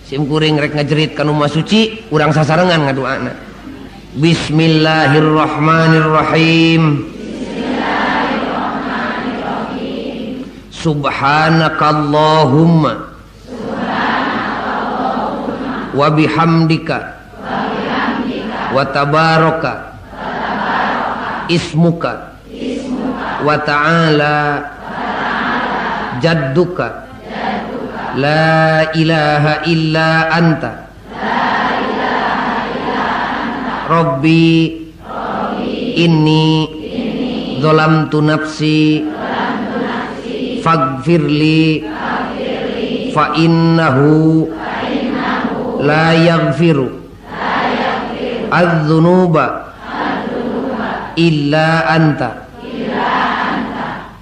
S1: sim kuring rek ngajerit ka nu Maha Suci, urang sasarengan ngadoana. Bismillahirrahmanirrahim. Bismillahirrahmanirrahim. Subhanakallahumma wa bihamdika wa tabaraka ismuka wa ta'ala jadduka la ilaha illa anta Rabbi inni zalamtu nafsi faghfirli fa innahu la yaghfiru adz-dzunuba illa anta.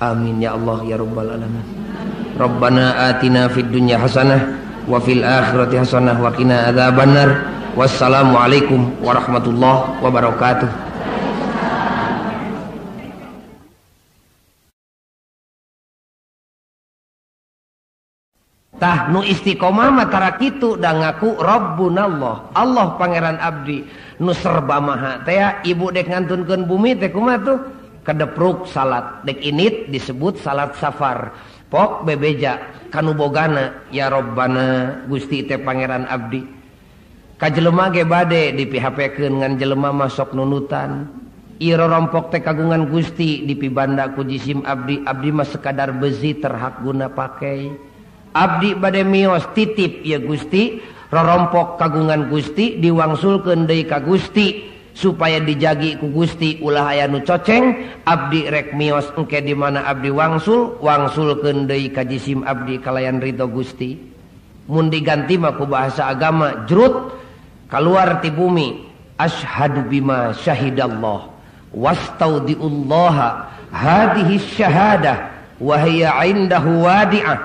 S1: Amin ya Allah ya rabbal alamin. Rabbana atina fid dunya hasanah wa fil akhirati hasanah wa qina adzabannar. Wassalamualaikum warahmatullahi wabarakatuh. Tah nu istiqomah mah tara kitu da ngaku Rabbunallah, Allah pangeran abdi nu serba maha teh. Ibu dek ngantunkeun bumi teh kumaha tuh? Kedepruk salat dek init disebut salat safar. Pok bebeja kanu bogana ya Rabbana Gusti teh pangeran abdi. Ka jelema ge bade di PHP-keun ngan jelema mah sok nunutan. Ieu rorompok teh kagungan Gusti dipibanda ku jisim abdi, abdi mah sekadar besi terhak guna pakai. Abdi bade mios titip ya Gusti, rorompok kagungan Gusti diwangsulkeun deui ka Gusti supaya dijagi ku Gusti ulah aya nu coceng. Abdi rek mios engke di mana abdi wangsul, wangsulkeun deui ka jisim abdi kalayan ridho Gusti. Mun diganti mah ku bahasa agama jrut kaluar ti bumi, asyhadu bima syahidallah wastaudiullaha hadhihi syahadah wa hiya indahu wadi'ah.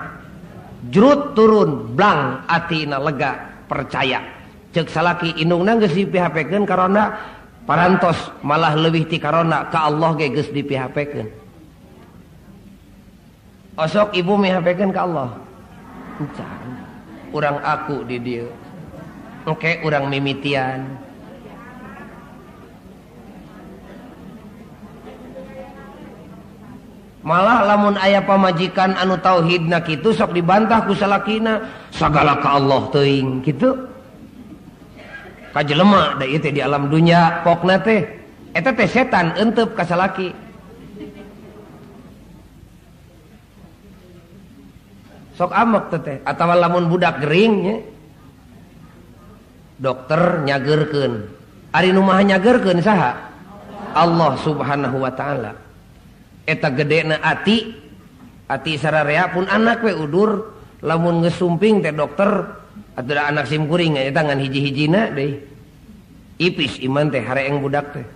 S1: Jrut turun blang atina lega percaya. Cek salaki indungna geus di PHP-keun karona parantos malah leuwih ti karona ka Allah ge geus di PHP-keun. Osok ibu mi HP-keun ka Allah. Encan urang aku di dieu. Engke urang mimitian. Malah lamun aya pamajikan anu tauhidna kitu sok dibantah ku salakina, sagala ka Allah teuing kitu. Ka jelema da ieu teh di alam dunya pokna teh eta teh setan enteup ka salaki. Sok amek teh atawa lamun budak gering nya dokter nyageurkeun. Ari nu maha nyageurkeun saha? Allah Subhanahu wa taala. Eta gedena ati, ati sararea pun anak we udur lamun geus sumping teh dokter atuh anak sim kuring eta ngan hiji-hijina deui. Ipis iman teh hareeng budak teh.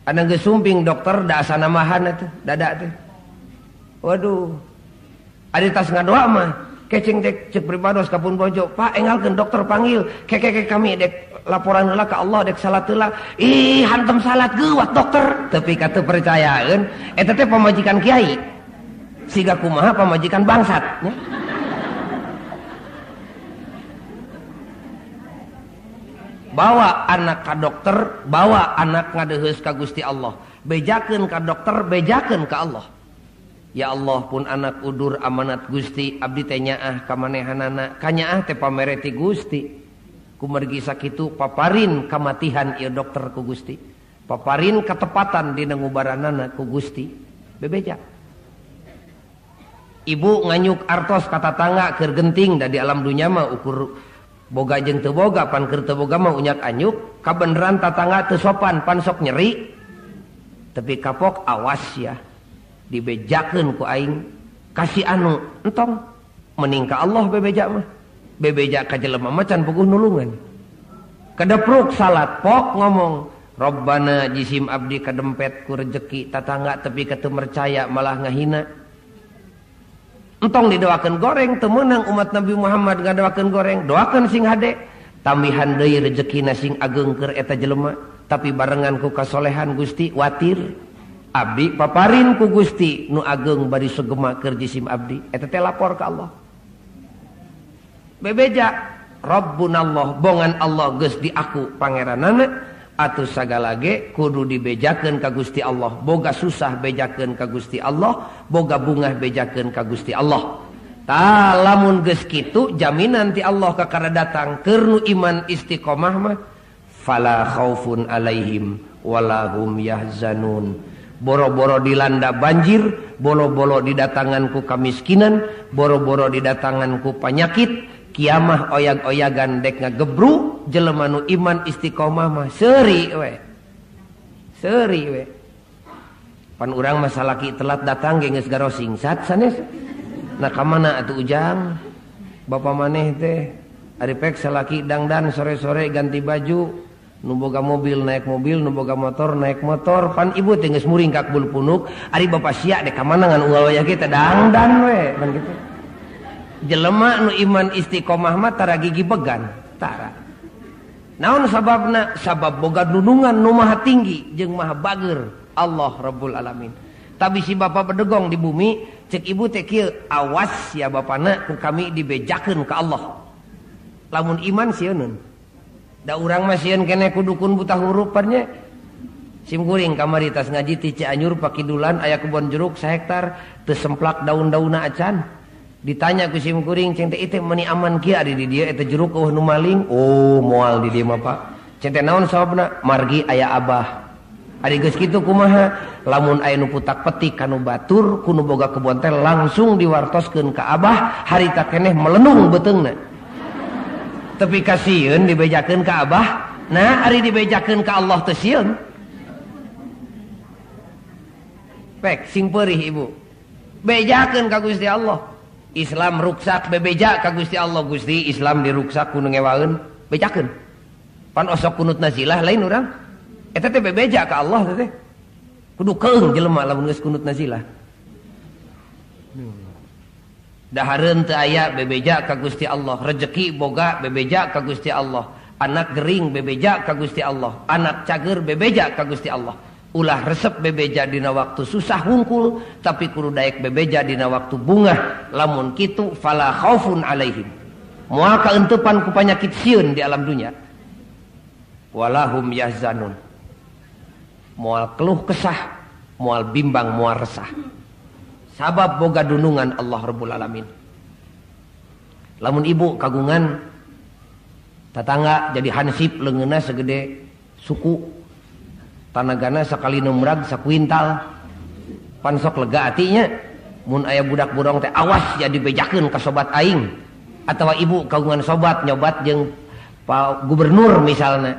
S1: Anak geus sumping dokter da asana mahan atuh dada teh. Waduh. Ari tas ngadoa mah keceng teh cek pribados ka pun bojo, Pak engalkeun dokter panggil, kekeke kami dek laporan heula ka Allah dek salat heula. Ih hantem salat geuwat dokter. Tapi ka teu percayaeun eta teh pamajikan kiai. Siga kumaha pamajikan bangsat nya. Bawa anak ka dokter, bawa anak ngadeheus ka Gusti Allah. Bejakeun ka dokter, bejakeun ka Allah. Ya Allah pun anak udur amanat Gusti, abdi teh nyaah ka manehanana, kanyaah teh pamere ti Gusti. Kumargi sakitu paparin kamatihan ieu dokter ku Gusti. Paparin ketepatan dina ngubaranana ku Gusti. Bebeja. Ibu nganyuk artos ka tatangga keur genting da di alam dunya mah ukur boga jeung teu boga, pan keur teu boga mah unyak anyuk, kabeneran tatangga teu sopan pan sok nyeri. Tapi kapok awas ya. Dibejakeun ku aing kasih anu entong mending ka Allah bebeja mah. Bebeja ka jelema mah can puguh nulungan. Kedepruk salat pok ngomong Rabbana jisim abdi kadempet ku rejeki tatangga tepi ka teu percaya malah ngahina. Entong didoakeun goreng teu meunang umat Nabi Muhammad ngadoakeun goreng, doakeun sing hade tambihan deui rejekina sing ageung keur eta jelema. tapi barengan ku kasolehan Gusti watir abdi paparin ku Gusti nu ageng bari sugema keur jisim abdi eta teh lapor ka Allah. Bebeja Rabbunallah bongan Allah geus diaku pangeranana atuh sagala ge kudu dibejakeun ka Gusti Allah. Boga susah bejakeun ka Gusti Allah, boga bungah bejakeun ka Gusti Allah. Tah lamun geus kitu jaminan ti Allah kakara datang keur nu iman istiqomah mah fala khaufun alaihim walahum yahzanun. Boro-boro dilanda banjir, boro-boro didatangan ku kamiskinan, boro-boro didatangan ku panyakit, kiamah oyag-oyagan dek ngagebru jelema nu iman istiqomah mah seuri we. Seuri we. Pan urang mah salaki telat datang ge geus garosing sat sanes. Nah ka mana atuh Ujang? Bapa maneh teh ari pek salaki dangdan sore-sore ganti baju, nu boga mobil naik mobil, nu boga motor naik motor, pan ibu teh geus muringkak bulu punuk, ari bapa sia dek ka mana ngan unggal wayah kita dangdan we, pan kitu. Jelema nu iman istiqomah mah tara gigi began, tara. Naon sababna? Sabab boga dunungan nu maha tinggi jeung maha bager, Allah Rabbul Alamin. Tapi si bapa bedegong di bumi, cek ibu teh kieu, awas ya bapana ku kami dibejakeun ka Allah. Lamun iman sieun. Da urang mah sieun keneh ku dukun buta huruf nya. Sim kuring kamari tas ngaji ti Cianjur pakidulan aya kebon jeruk sahektar teu semplak daun-daunna acan. Ditanya ku sim kuring ceng teh ieu meuni aman kieu ari di dieu eta jeruk eueuh nu maling. Oh, moal di dieu mah Pak. Ceng teh naon sababna? Margi aya abah. Ari geus kitu kumaha? Lamun aya nu putak petik kanu batur ku nu boga kebon teh langsung diwartoskeun ka abah, harita keneh melenung beuteungna. Tapi kasieun dibejakeun ka abah, nah ari dibejakeun ka Allah teu sieun. Pek sing peurih ibu. Bejakeun ka Gusti Allah. Islam ruksak bebeja ka Gusti Allah. Gusti Islam diruksak ku nu ngewaeun, bejakeun. Pan osok kunut nazilah lain urang. Eta teh bebeja ka Allah teh. Kudu keung jelema lamun geus kunut nazilah. Dahareun teu aya bebeja ka Gusti Allah, rejeki boga bebeja ka Gusti Allah, anak gering bebeja ka Gusti Allah, anak cager bebeja ka Gusti Allah. Ulah resep bebeja dina waktu susah hungkul, tapi kudu daek bebeja dina waktu bungah. Lamun kitu fala khaufun alaihim. Moal kaentepan ku panyakit sieun di alam dunya. Walahum yahzanun. Moal keluh kesah, moal bimbang, moal resah. Sabab boga dunungan Allah Rabbul Alamin. Lamun ibu kagungan tatangga jadi hansip leungeunna segede suku, tanagana sakali numrag sakuintal, pan sok lega atinya. Mun aya budak burong teh awas jadi bejakeun ka sobat aing. Atawa ibu kagungan sobat nyobat jeung pak gubernur misalna.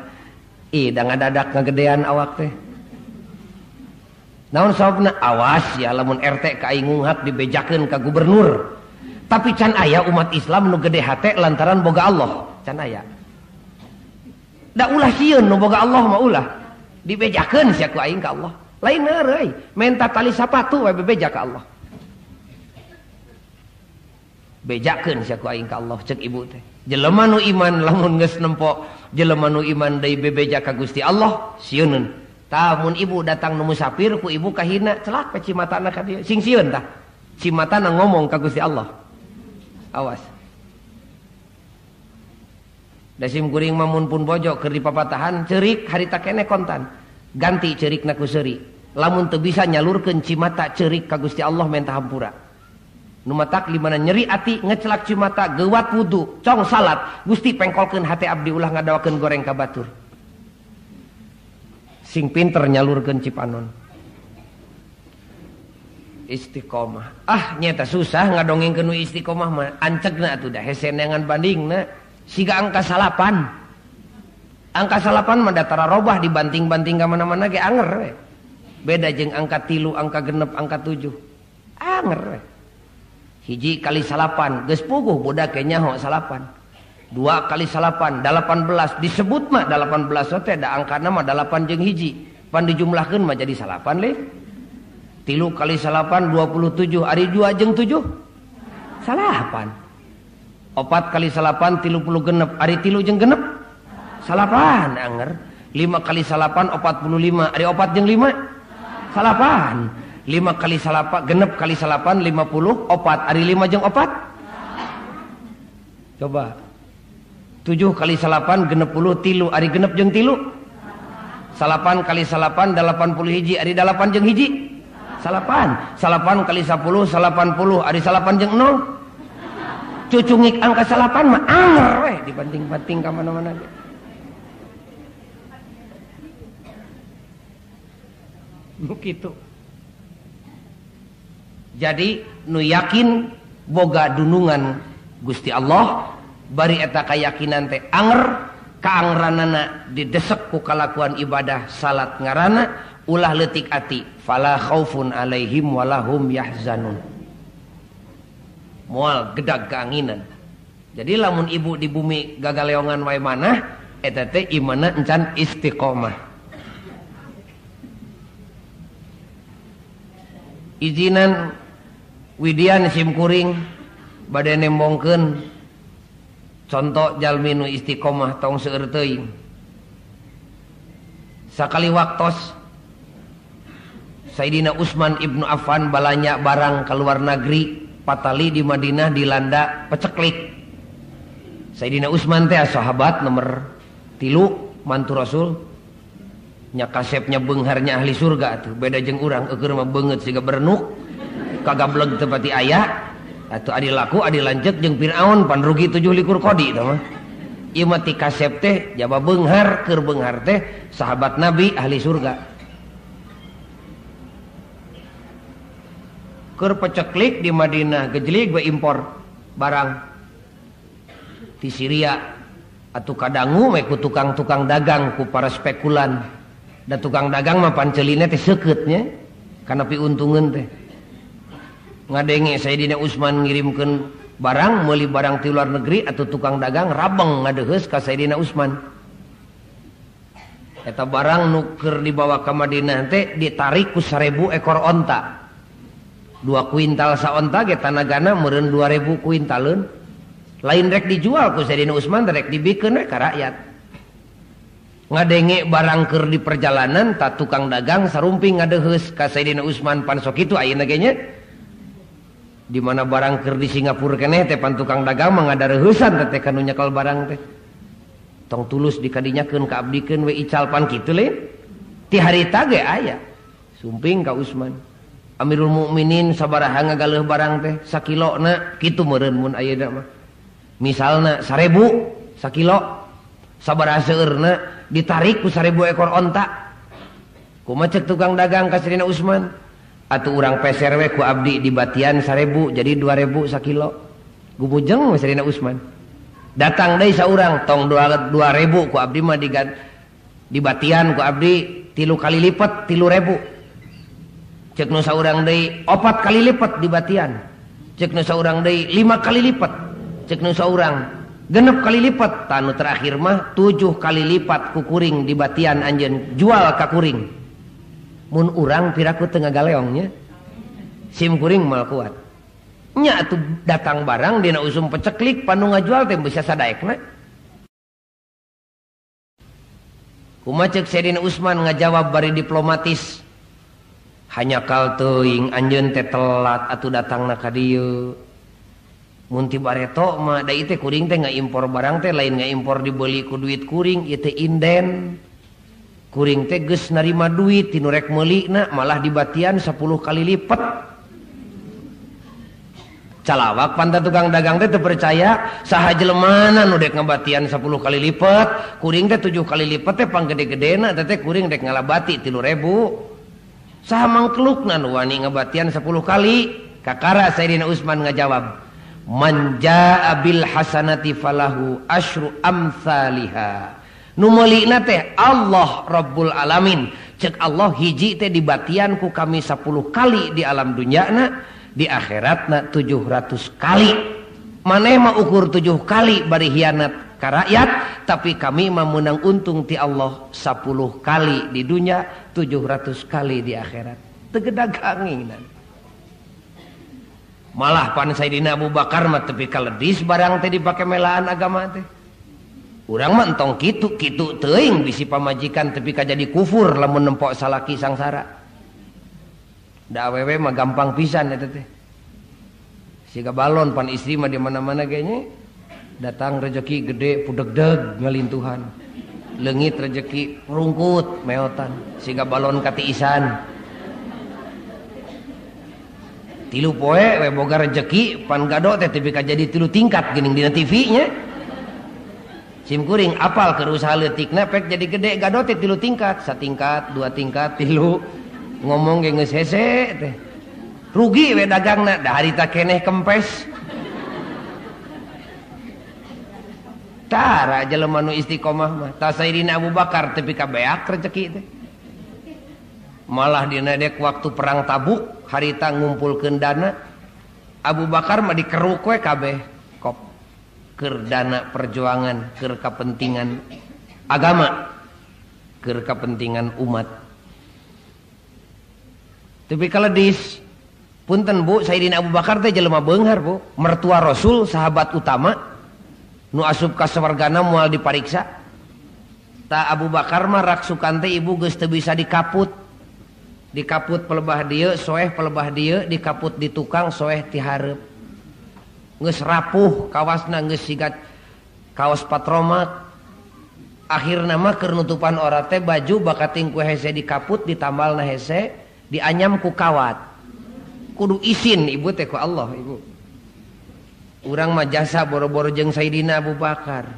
S1: Ih, da ngadadak ngagedean awak teh. Naon sababna? Awas ya lamun RT ka aing ngunghak dibejakeun ka gubernur. Tapi can aya umat Islam nu gede hate lantaran boga Allah, can aya. Da ulah sieun nu boga Allah mah ulah. Dibejakeun sia ku aing ka Allah. Lain euy, menta tali sapatu we bebeja ka Allah. Bejakeun sia ku aing ka Allah cek ibu teh. Jelema nu iman lamun geus nempo jelema nu iman deui bebeja ka Gusti Allah sieuneun. Tah mun ibu datang nu musafir ku ibu kahina celak pe cimatana ka dieu sing sieun tah. Cimatana ngomong ka Gusti Allah. Awas. Da sim kuring mah mun pun bojo keur dipapatahan ceurik harita keneh kontan. Ganti ceurikna ku seuri. Lamun teu bisa nyalurkeun cimata ceurik ka Gusti Allah menta hampura. Nu matak di mana nyeri ati ngecelak cimata geuwat wudu cong salat Gusti pengkolkeun hate abdi ulah ngadawakeun goreng ka batur. Sing pinter nyalurkeun cipanon. Istiqomah. Ah nyata susah ngadongengkeun nu istiqomah mah ancegna atuh da hese neangan bandingna siga angka salapan. Angka salapan mah datara robah dibanting-banting ka mana-mana ge anger we. Beda jeung angka 3, angka 6, angka 7. Anger we. Hiji kali salapan geus puguh budak ge nyaho salapan. 2 kali salapan 18 disebut mah 18 teh da angkana mah 8 jeung hiji. Pan dijumlahkeun mah jadi salapan leh. 3 kali salapan 27 ari 2 jeung 7 salapan. 4 kali salapan 36 ari 3 jeung 6 salapan anger. 5 kali 8 45. Ari 4 jeung 5? 8. 5 kali 8 genep kali 8 54. Ari 5 jeung 4? Coba. 7 kali 8 genep puluh tilu. Ari genep jeung tilu? 8 kali 8 81. Ari 8 jeung hiji? 8. 8 kali 10 80. Ari 8 jeung 0? Cucungik angka 8 mah anger weh dibanting-banting ka mana-mana ge. Nu kitu. Jadi nu yakin boga dunungan Gusti Allah bari eta kayakinan teh anger, kaangranana didesek ku kalakuan ibadah salat ngarana ulah leutik ati, fala khaufun alaihim walahum yahzanun. Moal gedag keanginan. Jadi lamun ibu di bumi gagaleongan wae manah eta teh imanna encan istiqomah. Izinan widian simkuring bade nembongkeun contoh jalmi nu istiqomah tong seueur teuing. Sakali waktos Sayyidina Utsman ibnu Affan balanya barang keluar negeri, patali di Madinah dilanda peceklik. Sayyidina Utsman teh sahabat nomor 3 mantu Rasul. Nya kasepnya beungharnya ahli surga tuh, beda jeung urang eueur mah beungeut siga berenuk, kagableg teu pati aya. Atuh adi laku adi lanceuk jeung Firaun pan rugi 27 kodi tah mah. Ieu mah ti kasep teh jaba beunghar, keur beunghar teh sahabat Nabi ahli surga. Keur peceklik di Madinah gejlig we impor barang ti Syria atuh kadangu we ku tukang-tukang dagang ku para spekulan. Da tukang dagang mah panceulinna teh seukeut nya kana piuntungeun teh. Ngadenge Sayyidina Utsman ngirimkeun barang meuli barang ti luar negeri atau tukang dagang rabeng ngadeheus ka Sayyidina Utsman. Eta barang nu keur dibawa ka Madinah teh ditarik ku 1000 ekor onta. 2 kuintal saonta ge tanagana meureun 2000 kuintaleun. Lain rek dijual ku Sayyidina Utsman rek dibikeun we ka rakyat. Ngadenge barang keur di perjalanan ta tukang dagang sarumping ngadeheus ka Sayyidina Utsman pan sok kitu ayeuna ge nya. Di mana barang keur di Singapura keneh teh pan tukang dagang mah ngadareuheusan teh kanu nyekel barang teh. Tong tulus dikadinyakeun ka abdikeun we ical pan kitu le. Ti harita ge aya. Sumping ka Utsman. Amirul Mukminin sabaraha ngagaleuh barang teh sakilona kitu meureun mun ayeuna mah. Misalna 1000 sakilo sabaraha seueurna ditarik ku 1000 ekor onta. Kumaha cek tukang dagang ka Sayyidina Utsman? Atuh urang peser we ku abdi di batian 1000 jadi 2000 sakilo. Gumujeng we Sayyidina Utsman. Datang deui saurang tong 2000 ku abdi mah di batian ku abdi 3 kali lipat 3000. Cek nu saurang deui 4 kali lipat di batian. Cek nu saurang deui 5 kali lipat. Cek nu saurang 6 kali lipat. Tanu terakhir mah 7 kali lipat ku kuring di batian anjeun jual ka kuring. Mun urang piraku teu ngagaleongnya. Sim kuring mal kuat. Nya atuh datang barang dina usum peceklik panu ngajual teh bisa sadaekna. Kumaha cek Sayyidina Utsman ngajawab bari diplomatis. Hanya kal teuing anjeun teh telat atuh datangna ka dieu. Mun ti bareto mah da ieu teh kuring teh ngaimpor barang teh lain ngaimpor dibeli ku duit kuring ieu teh inden. Kuring teh geus narima duit ti nu rek meulina malah dibatian 10 kali lipat. Calawak panta tukang dagang teh teu percaya saha jelemana nu dek ngabatian 10 kali lipat, kuring teh 7 kali lipat teh panggede-gedena teh kuring dek ngalabati 3000. Saha mangklukna nu wani ngabatian 10 kali? Kakara Sayyidina Utsman ngajawab, man jaa bil hasanati falahu asyru amsalihha. Nu meulina teh Allah Rabbul Alamin. Cek Allah hiji teh dibatian ku kami 10 kali di alam dunyana, di akhiratna 700 kali. Maneh mah ukur 7 kali bari hianat ka rakyat, tapi kami mah meunang untung ti Allah 10 kali di dunia, 700 kali di akhirat. Teu gedaganginan. Malah pan Sayyidina Abu Bakar mah tepi kaledis barang teh dipake melaan agama teh. Urang mah entong kitu kitu teuing bisi pamajikan tepi ka jadi kufur lamun nempok salaki sangsara. Da awewe mah gampang pisan eta teh. Siga balon pan istri mah di mana-mana kayaknya datang rezeki gede pudegdeg ngalintuhan. Leungit rezeki rungkut meotan siga balon katiisan. Tilu poe we boga rezeki pan gado teh tepi ka jadi tilu tingkat geuning dina TV nya. Sim kuring apal keur usaha leutikna pek jadi gede gado teh tilu tingkat, satingkat, dua tingkat, tilu. Ngomong ge geus hese teh. Rugi we dagangna da harita keneh kempes. Tara jelema nu istiqomah mah. Tah Sayyidina Abu Bakar tepi ka beak rezeki teh. Malah dina dek waktu perang Tabuk harita ngumpulkeun dana Abu Bakar mah dikeruk we kabeh kop keur dana perjuangan, keur kepentingan agama, keur kepentingan umat. Tapi kalau dis punten Bu, Sayyidina Abu Bakar teh jelema beunghar Bu, mertua Rasul, sahabat utama nu asup ka sawargana moal dipariksa. Ta Abu Bakar mah raksukan teh ibu geus teu bisa dikaput. Dikaput pelebah dieu, soeh pelebah dieu, dikaput di tukang soeh ti hareup. Geus rapuh kawasna geus siga kaos patromak. Akhirna mah keur nutupan ora teh baju bakating ku hese dikaput ditambalna hese, dianyam ku kawat. Kudu isin ibu teh ku Allah ibu. Urang mah jasa boro-boro jeung Sayyidina Abu Bakar.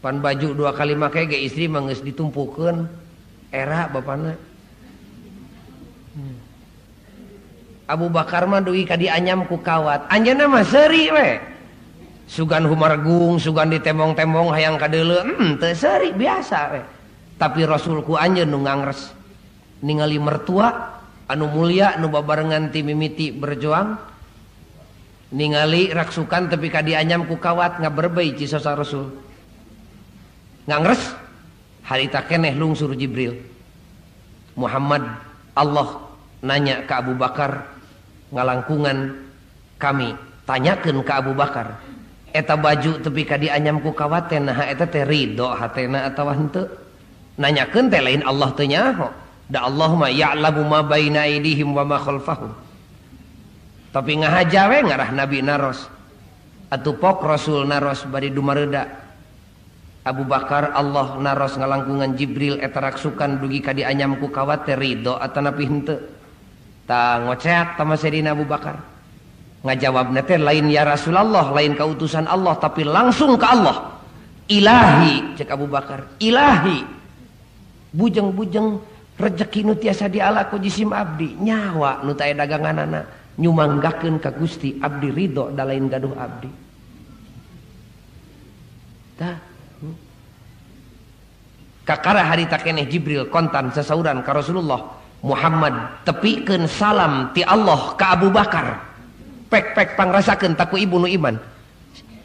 S1: Pan baju dua kali make ge istri mah geus ditumpukeun era bapana. Abu Bakar mah dugi ka dianyam ku kawat. Anjeunna mah seuri we. Sugan humargung, sugan ditembong-tembong hayang kadeuleu, teu seuri biasa we. Tapi Rasul ku anjeun nu ngangres. Ningali mertua anu mulia nu babarengan ti mimiti berjuang, ningali raksukan tepi ka dianyam ku kawat ngaberbei cisosa Rasul. Ngangres harita keneh lungsur Jibril. Muhammad Allah nanya ke Abu Bakar ngalangkungan kami, tanyakeun ke Abu Bakar eta baju tepi ka dianyam ku kawat teh naha eta teh ridho hatena atawa henteu. Nanyakeun teh lain Allah teu nyaho, da Allah mah ya'lamu ma baina aidihim wa ma khalfahum. Tapi ngahaja we ngarah Nabi naros atuh pok Rasul naros bari dumareuda. Abu Bakar Allah naros ngalangkungan Jibril eta raksukan dugi ka dianyam ku kawat teh ridho atanapi henteu. Ta ngoceak tama Sayyidina Abu Bakar. Ngajawabna teh lain ya Rasulullah, lain kautusan Allah, tapi langsung ke Allah. Ilahi cek Abu Bakar, ilahi. Bujeng-bujeng rejeki nu tiasa diala ku jisim abdi, nyawa nu teu aya daganganana nyumanggakeun ka Gusti, abdi ridho da lain gaduh abdi. Tah kakara harita keneh Jibril kontan sasauran ka Rasulullah Muhammad tepikeun salam ti Allah ka Abu Bakar. Pek-pek pangrasakeun taku ibu nu iman.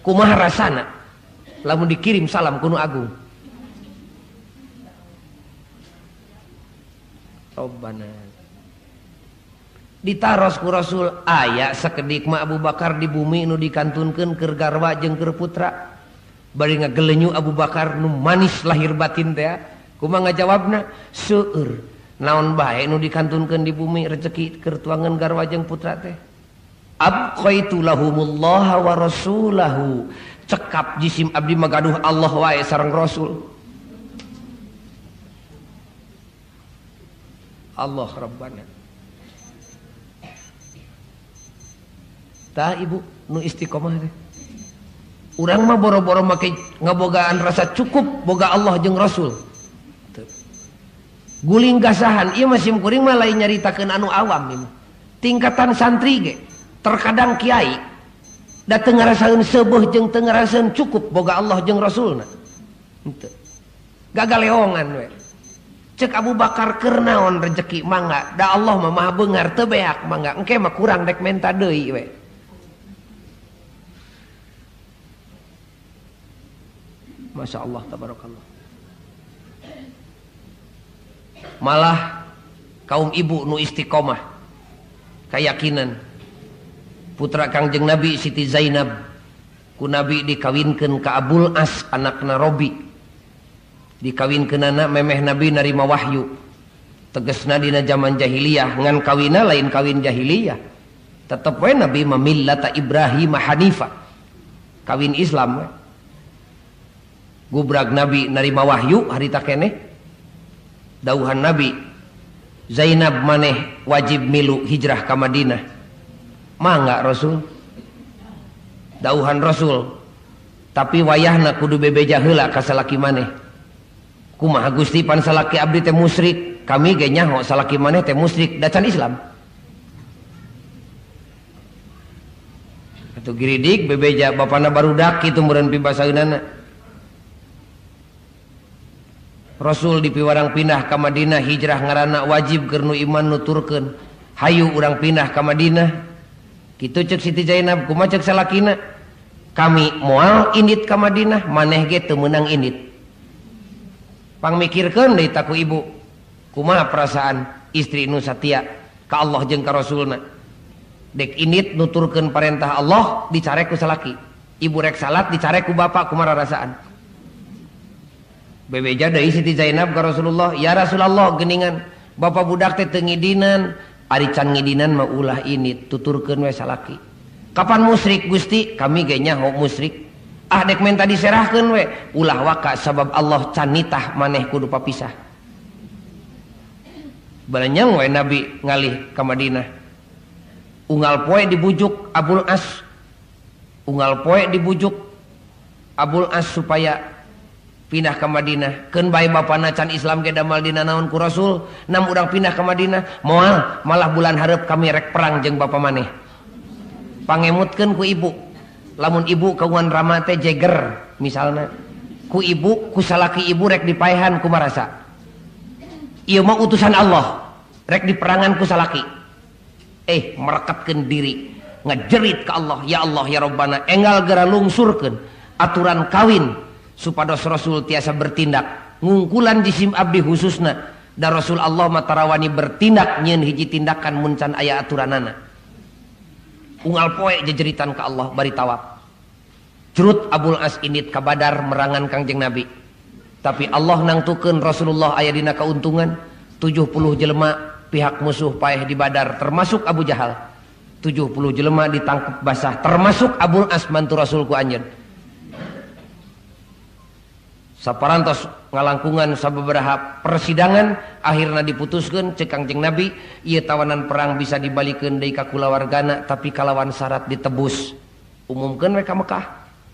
S1: Kumaha rasana lamun dikirim salam ku nu agung. Rabbana. Ditaros ku Rasul aya sakedik mah Abu Bakar di bumi nu dikantunkeun keur garwa jeung keur putra. Bari ngagelenyu Abu Bakar nu manis lahir batin teh. Kumaha ngajawabna? Seueur. Naon bae nu dikantunkeun di bumi rezeki keur tuangan garwa jeung putra teh. Abqaitu lahumullah wa rasulahu. Cekap jisim abdi magaduh Allah wae sareng Rasul. Allah Rabbana. Tah ibu nu istiqomah teh. Urang mah boro-boro make ngabogaan rasa cukup boga Allah jeung Rasul. Guling gasahan ieu mah sim kuring mah lain nyaritakeun anu awam ieu. Tingkatan santri ge terkadang kiai da teu ngarasaeun seubeuh jeung teu ngarasaeun cukup boga Allah jeung Rasulna. Henteu. Gagaleongan we. Cek Abu Bakar keur naon rejeki mangga da Allah mah maha beunghar teu beak mangga engke mah kurang dek menta deui we. Masya Allah, tabarakallah. Malah kaum ibu nu istiqomah keyakinan putra Kangjeng Nabi Siti Zainab ku Ku Nabi dikawinkeun ka Abul As anakna Robi. Dikawinkeunana memeh Nabi narima wahyu. Tegesna dina zaman jahiliyah ngan kawina lain kawin jahiliyah. Tetep we Nabi mamillata Ibrahim Hanifa. Kawin Islam we. Gubrag Nabi narima wahyu harita keneh. Dauhan Nabi Zainab maneh wajib milu hijrah ka Madinah. Mangga Rasul. Dauhan Rasul tapi wayahna kudu bebeja heula ka salaki maneh. Kumaha Gusti pan salaki abdi teh musyrik, kami ge nyaho salaki maneh teh musyrik da can Islam. Atuh giridik bebeja bapana barudak kitu meureun pibasaeunana. Rasul dipiwarang pindah ka Madinah hijrah ngaranna wajib keur nu iman nuturkeun. Hayu urang pindah ka Madinah. Kitu ceuk Siti Zainab kumaha ceuk salakina? Kami moal indit ka Madinah, maneh ge teu meunang indit. Pangmikirkeun deui ta ku ibu. Kumaha perasaan istri nu satia ka Allah jeung ka Rasulna? Dek indit nuturkeun parentah Allah dicarek ku salaki. Ibu rek salat dicarek ku bapak kumaha rasaan? Bebeja deui Siti Zainab ka Rasulullah, "Ya Rasulullah geuningan bapak budak teh teu ngidinan, ari can ngidinan mah ulah indit, tuturkeun we salaki." Kapan musyrik Gusti? Kami ge nyaho musyrik. Ah dek menta diserahkeun we, ulah waka sabab Allah can nitah maneh kudu papisah. Balenyang we Nabi ngalih ka Madinah. Unggal poe dibujuk Abul As. Unggal poe dibujuk Abul As supaya pindah ke Madinah. Keun bae bapana can Islam ge damal dina naon ku Rasul, nam urang pindah ke Madinah, moal malah bulan hareup kami rek perang jeung bapa maneh. Pangemutkeun ku ibu. Lamun ibu kagungan rama teh jeger misalna. Ku ibu ku salaki ibu rek dipaehan kumarasa. Ieu mah utusan Allah, rek diperangan ku salaki. Merekatkeun diri, ngejerit ka Allah, ya Allah ya Rabbana, enggal geura lungsurkeun aturan kawin supados Rasul tiasa bertindak ngungkulan jisim abdi khususna da Rasul Allah matarawani bertindak nyieun hiji tindakan mun can aya aturanana. Unggal poe jejeritan ka Allah bari tawaf. Curut Abul As indit ka Badar merangan Kangjeng Nabi. Tapi Allah nangtukeun Rasulullah aya dina kauntungan 70 jelema pihak musuh paeh di Badar termasuk Abu Jahal. 70 jelema ditangkep basah termasuk Abul As mantu Rasul ku anjeun. Saparantos ngalangkungan sababaraha persidangan akhirna diputuskeun ceuk Kangjeng Nabi ieu tawanan perang bisa dibalikeun deui ka kulawargana tapi kalawan syarat ditebus. Umumkeun we ka Mekah.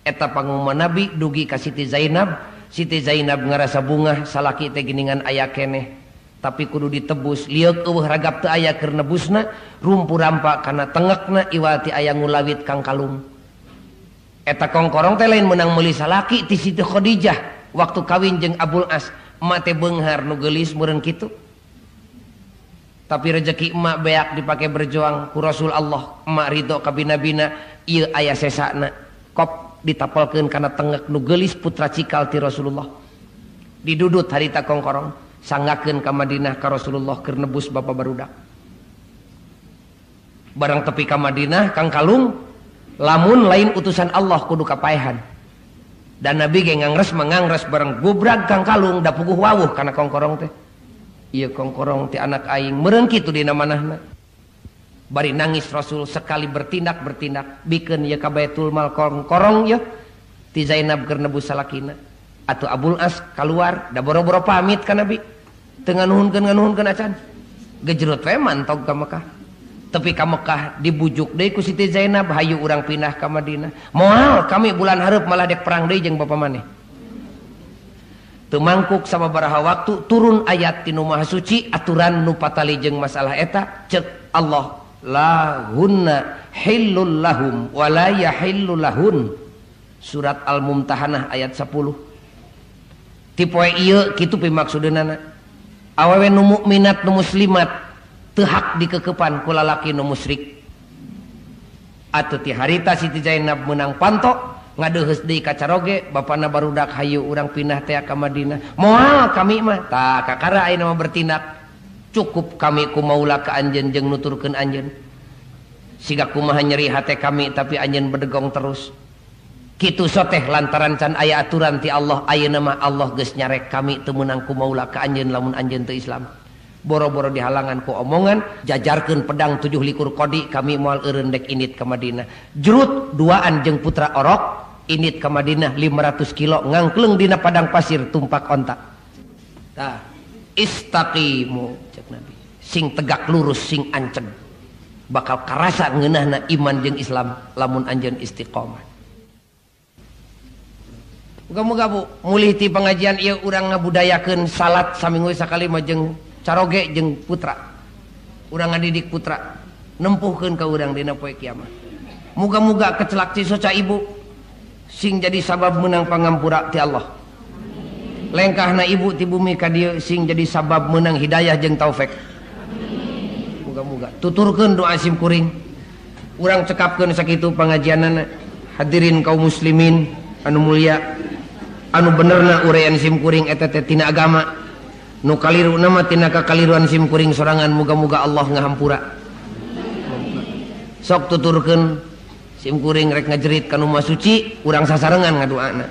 S1: Eta pangumuman Nabi dugi ka Siti Zainab. Siti Zainab ngarasa bungah salaki teh geuningan aya keneh tapi kudu ditebus. Lieuk eueuh ragap teu aya keur nebusna, rumpu rampa kana tengekna iwati aya ngulawit kang kalung. Eta kongkorong teh lain meunang meuli salaki ti Siti Khadijah. Waktu kawin jeung Abul As, emak teh beunghar nu geulis meureun kitu. Tapi rejeki emak beak dipake berjuang ku Rasul Allah, emak ridho ka bina-bina, ieu aya sesana. Kop ditapelkeun kana tengek nu geulis putra cikal ti Rasulullah. Didudut harita kongkorong, sanggakeun ka Madinah ka Rasulullah keur nebus bapa barudak. Barang tepi ka Madinah kang kalung, lamun lain utusan Allah kudu kapaehan. Dan Nabi ge ngangres mangangres bareng gubrag kang kalung da puguh wawuh kana kongkorong teh. Ieu kongkorong teh anak aing meureun kitu dina manahna. Bari nangis Rasul sekali bertindak bertindak bikeun ieu ka Baitul Mal kongkorong ieu ti Zainab keur nebus salakina. Atuh Abul As kaluar da boro-boro pamit ka Nabi. Teu nganuhunkeun acan. Gejrot we mantog ka Mekah. Tepi ka Mekah dibujuk deui ku Siti Zainab hayu urang pindah ka Madinah. Moal kami bulan hareup malah dek perang deui jeung bapa maneh. Teu mangkuk sababaraha waktu turun ayat ti nu Maha Suci aturan nu patali jeung masalah eta ceuk Allah la hunna hillul lahum wa la yahillu lahun. Surat Al-Mumtahanah ayat 10. Ti poe ieu kitu pimaksudeunana. Awewe nu mukminat nu muslimat teu hak dikekepan ku lalaki nu musyrik. Atuh ti harita Siti Zainab meunang panto ngadeuheus deui ka caroge bapana barudak hayu urang pindah teh ka Madinah. Moal kami mah tah kakara ayeuna mah bertindak. Cukup kami ku maula ka anjeun jeung nuturkeun anjeun. Siga kumaha nyeri hate kami tapi anjeun bedegong terus. Kitu soteh lantaran can aya aturan ti Allah ayeuna mah Allah geus nyarek kami teu meunang ku maula ka anjeun lamun anjeun teu Islam. Boro-boro dihalangan ku omongan, jajarkeun pedang 27 kodi kami moal eureun dek indit ka Madinah. Jurut duaan jeung putra orok indit ka Madinah 500 kilo ngangkleng dina padang pasir tumpak onta. Tah, istaqimu cek Nabi. Sing tegak lurus sing anceg. Bakal karasa ngeunahna iman jeung Islam lamun anjeun istiqomah. Muga-muga Bu, mulih ti pengajian ieu urang ngabudayakeun salat saminggu sakali mah jeung caroge jeung putra. Urang ngadidik putra, nempuhkeun ka urang dina poe kiamat. Muga-muga kecelak cisoca ibu sing jadi sabab menang pangampura ti Allah. Lengkahna ibu ti bumi ka dieu sing jadi sabab menang hidayah jeung taufik. Muga-muga tuturkeun doa sim kuring. Urang cekapkeun sakitu pangajianana. Hadirin kaum muslimin anu mulia, anu benerna urean sim kuring eta teh tina agama. Nu kaliru nama tina kakaliruan sim kuring sorangan, muga-muga Allah ngahampura. Sok tuturkeun sim kuring rek ngajerit ka nu Maha Suci, urang sasarengan ngadoana.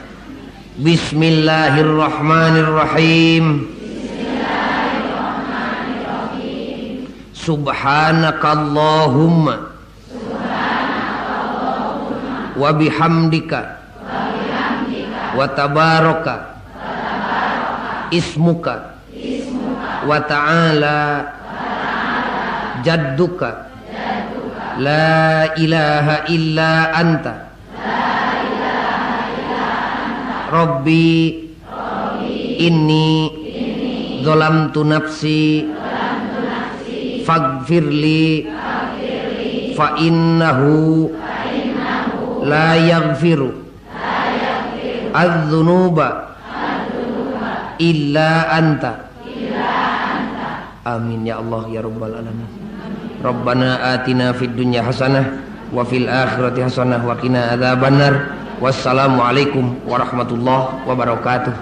S1: Bismillahirrahmanirrahim. Bismillahirrahmanirrahim. Subhanakallahumma wa bihamdika wa tabaraka ismuka wa ta'ala jadduka la ilaha illa anta rabbi inni zalamtu nafsi faghfirli fa innahu la yaghfiru adz-dzunuba illa anta. Amin ya Allah ya rabbal alamin. Rabbana atina fid dunya hasanah wa fil akhirati hasanah wa qina adzabannar. Wassalamualaikum warahmatullahi wabarakatuh.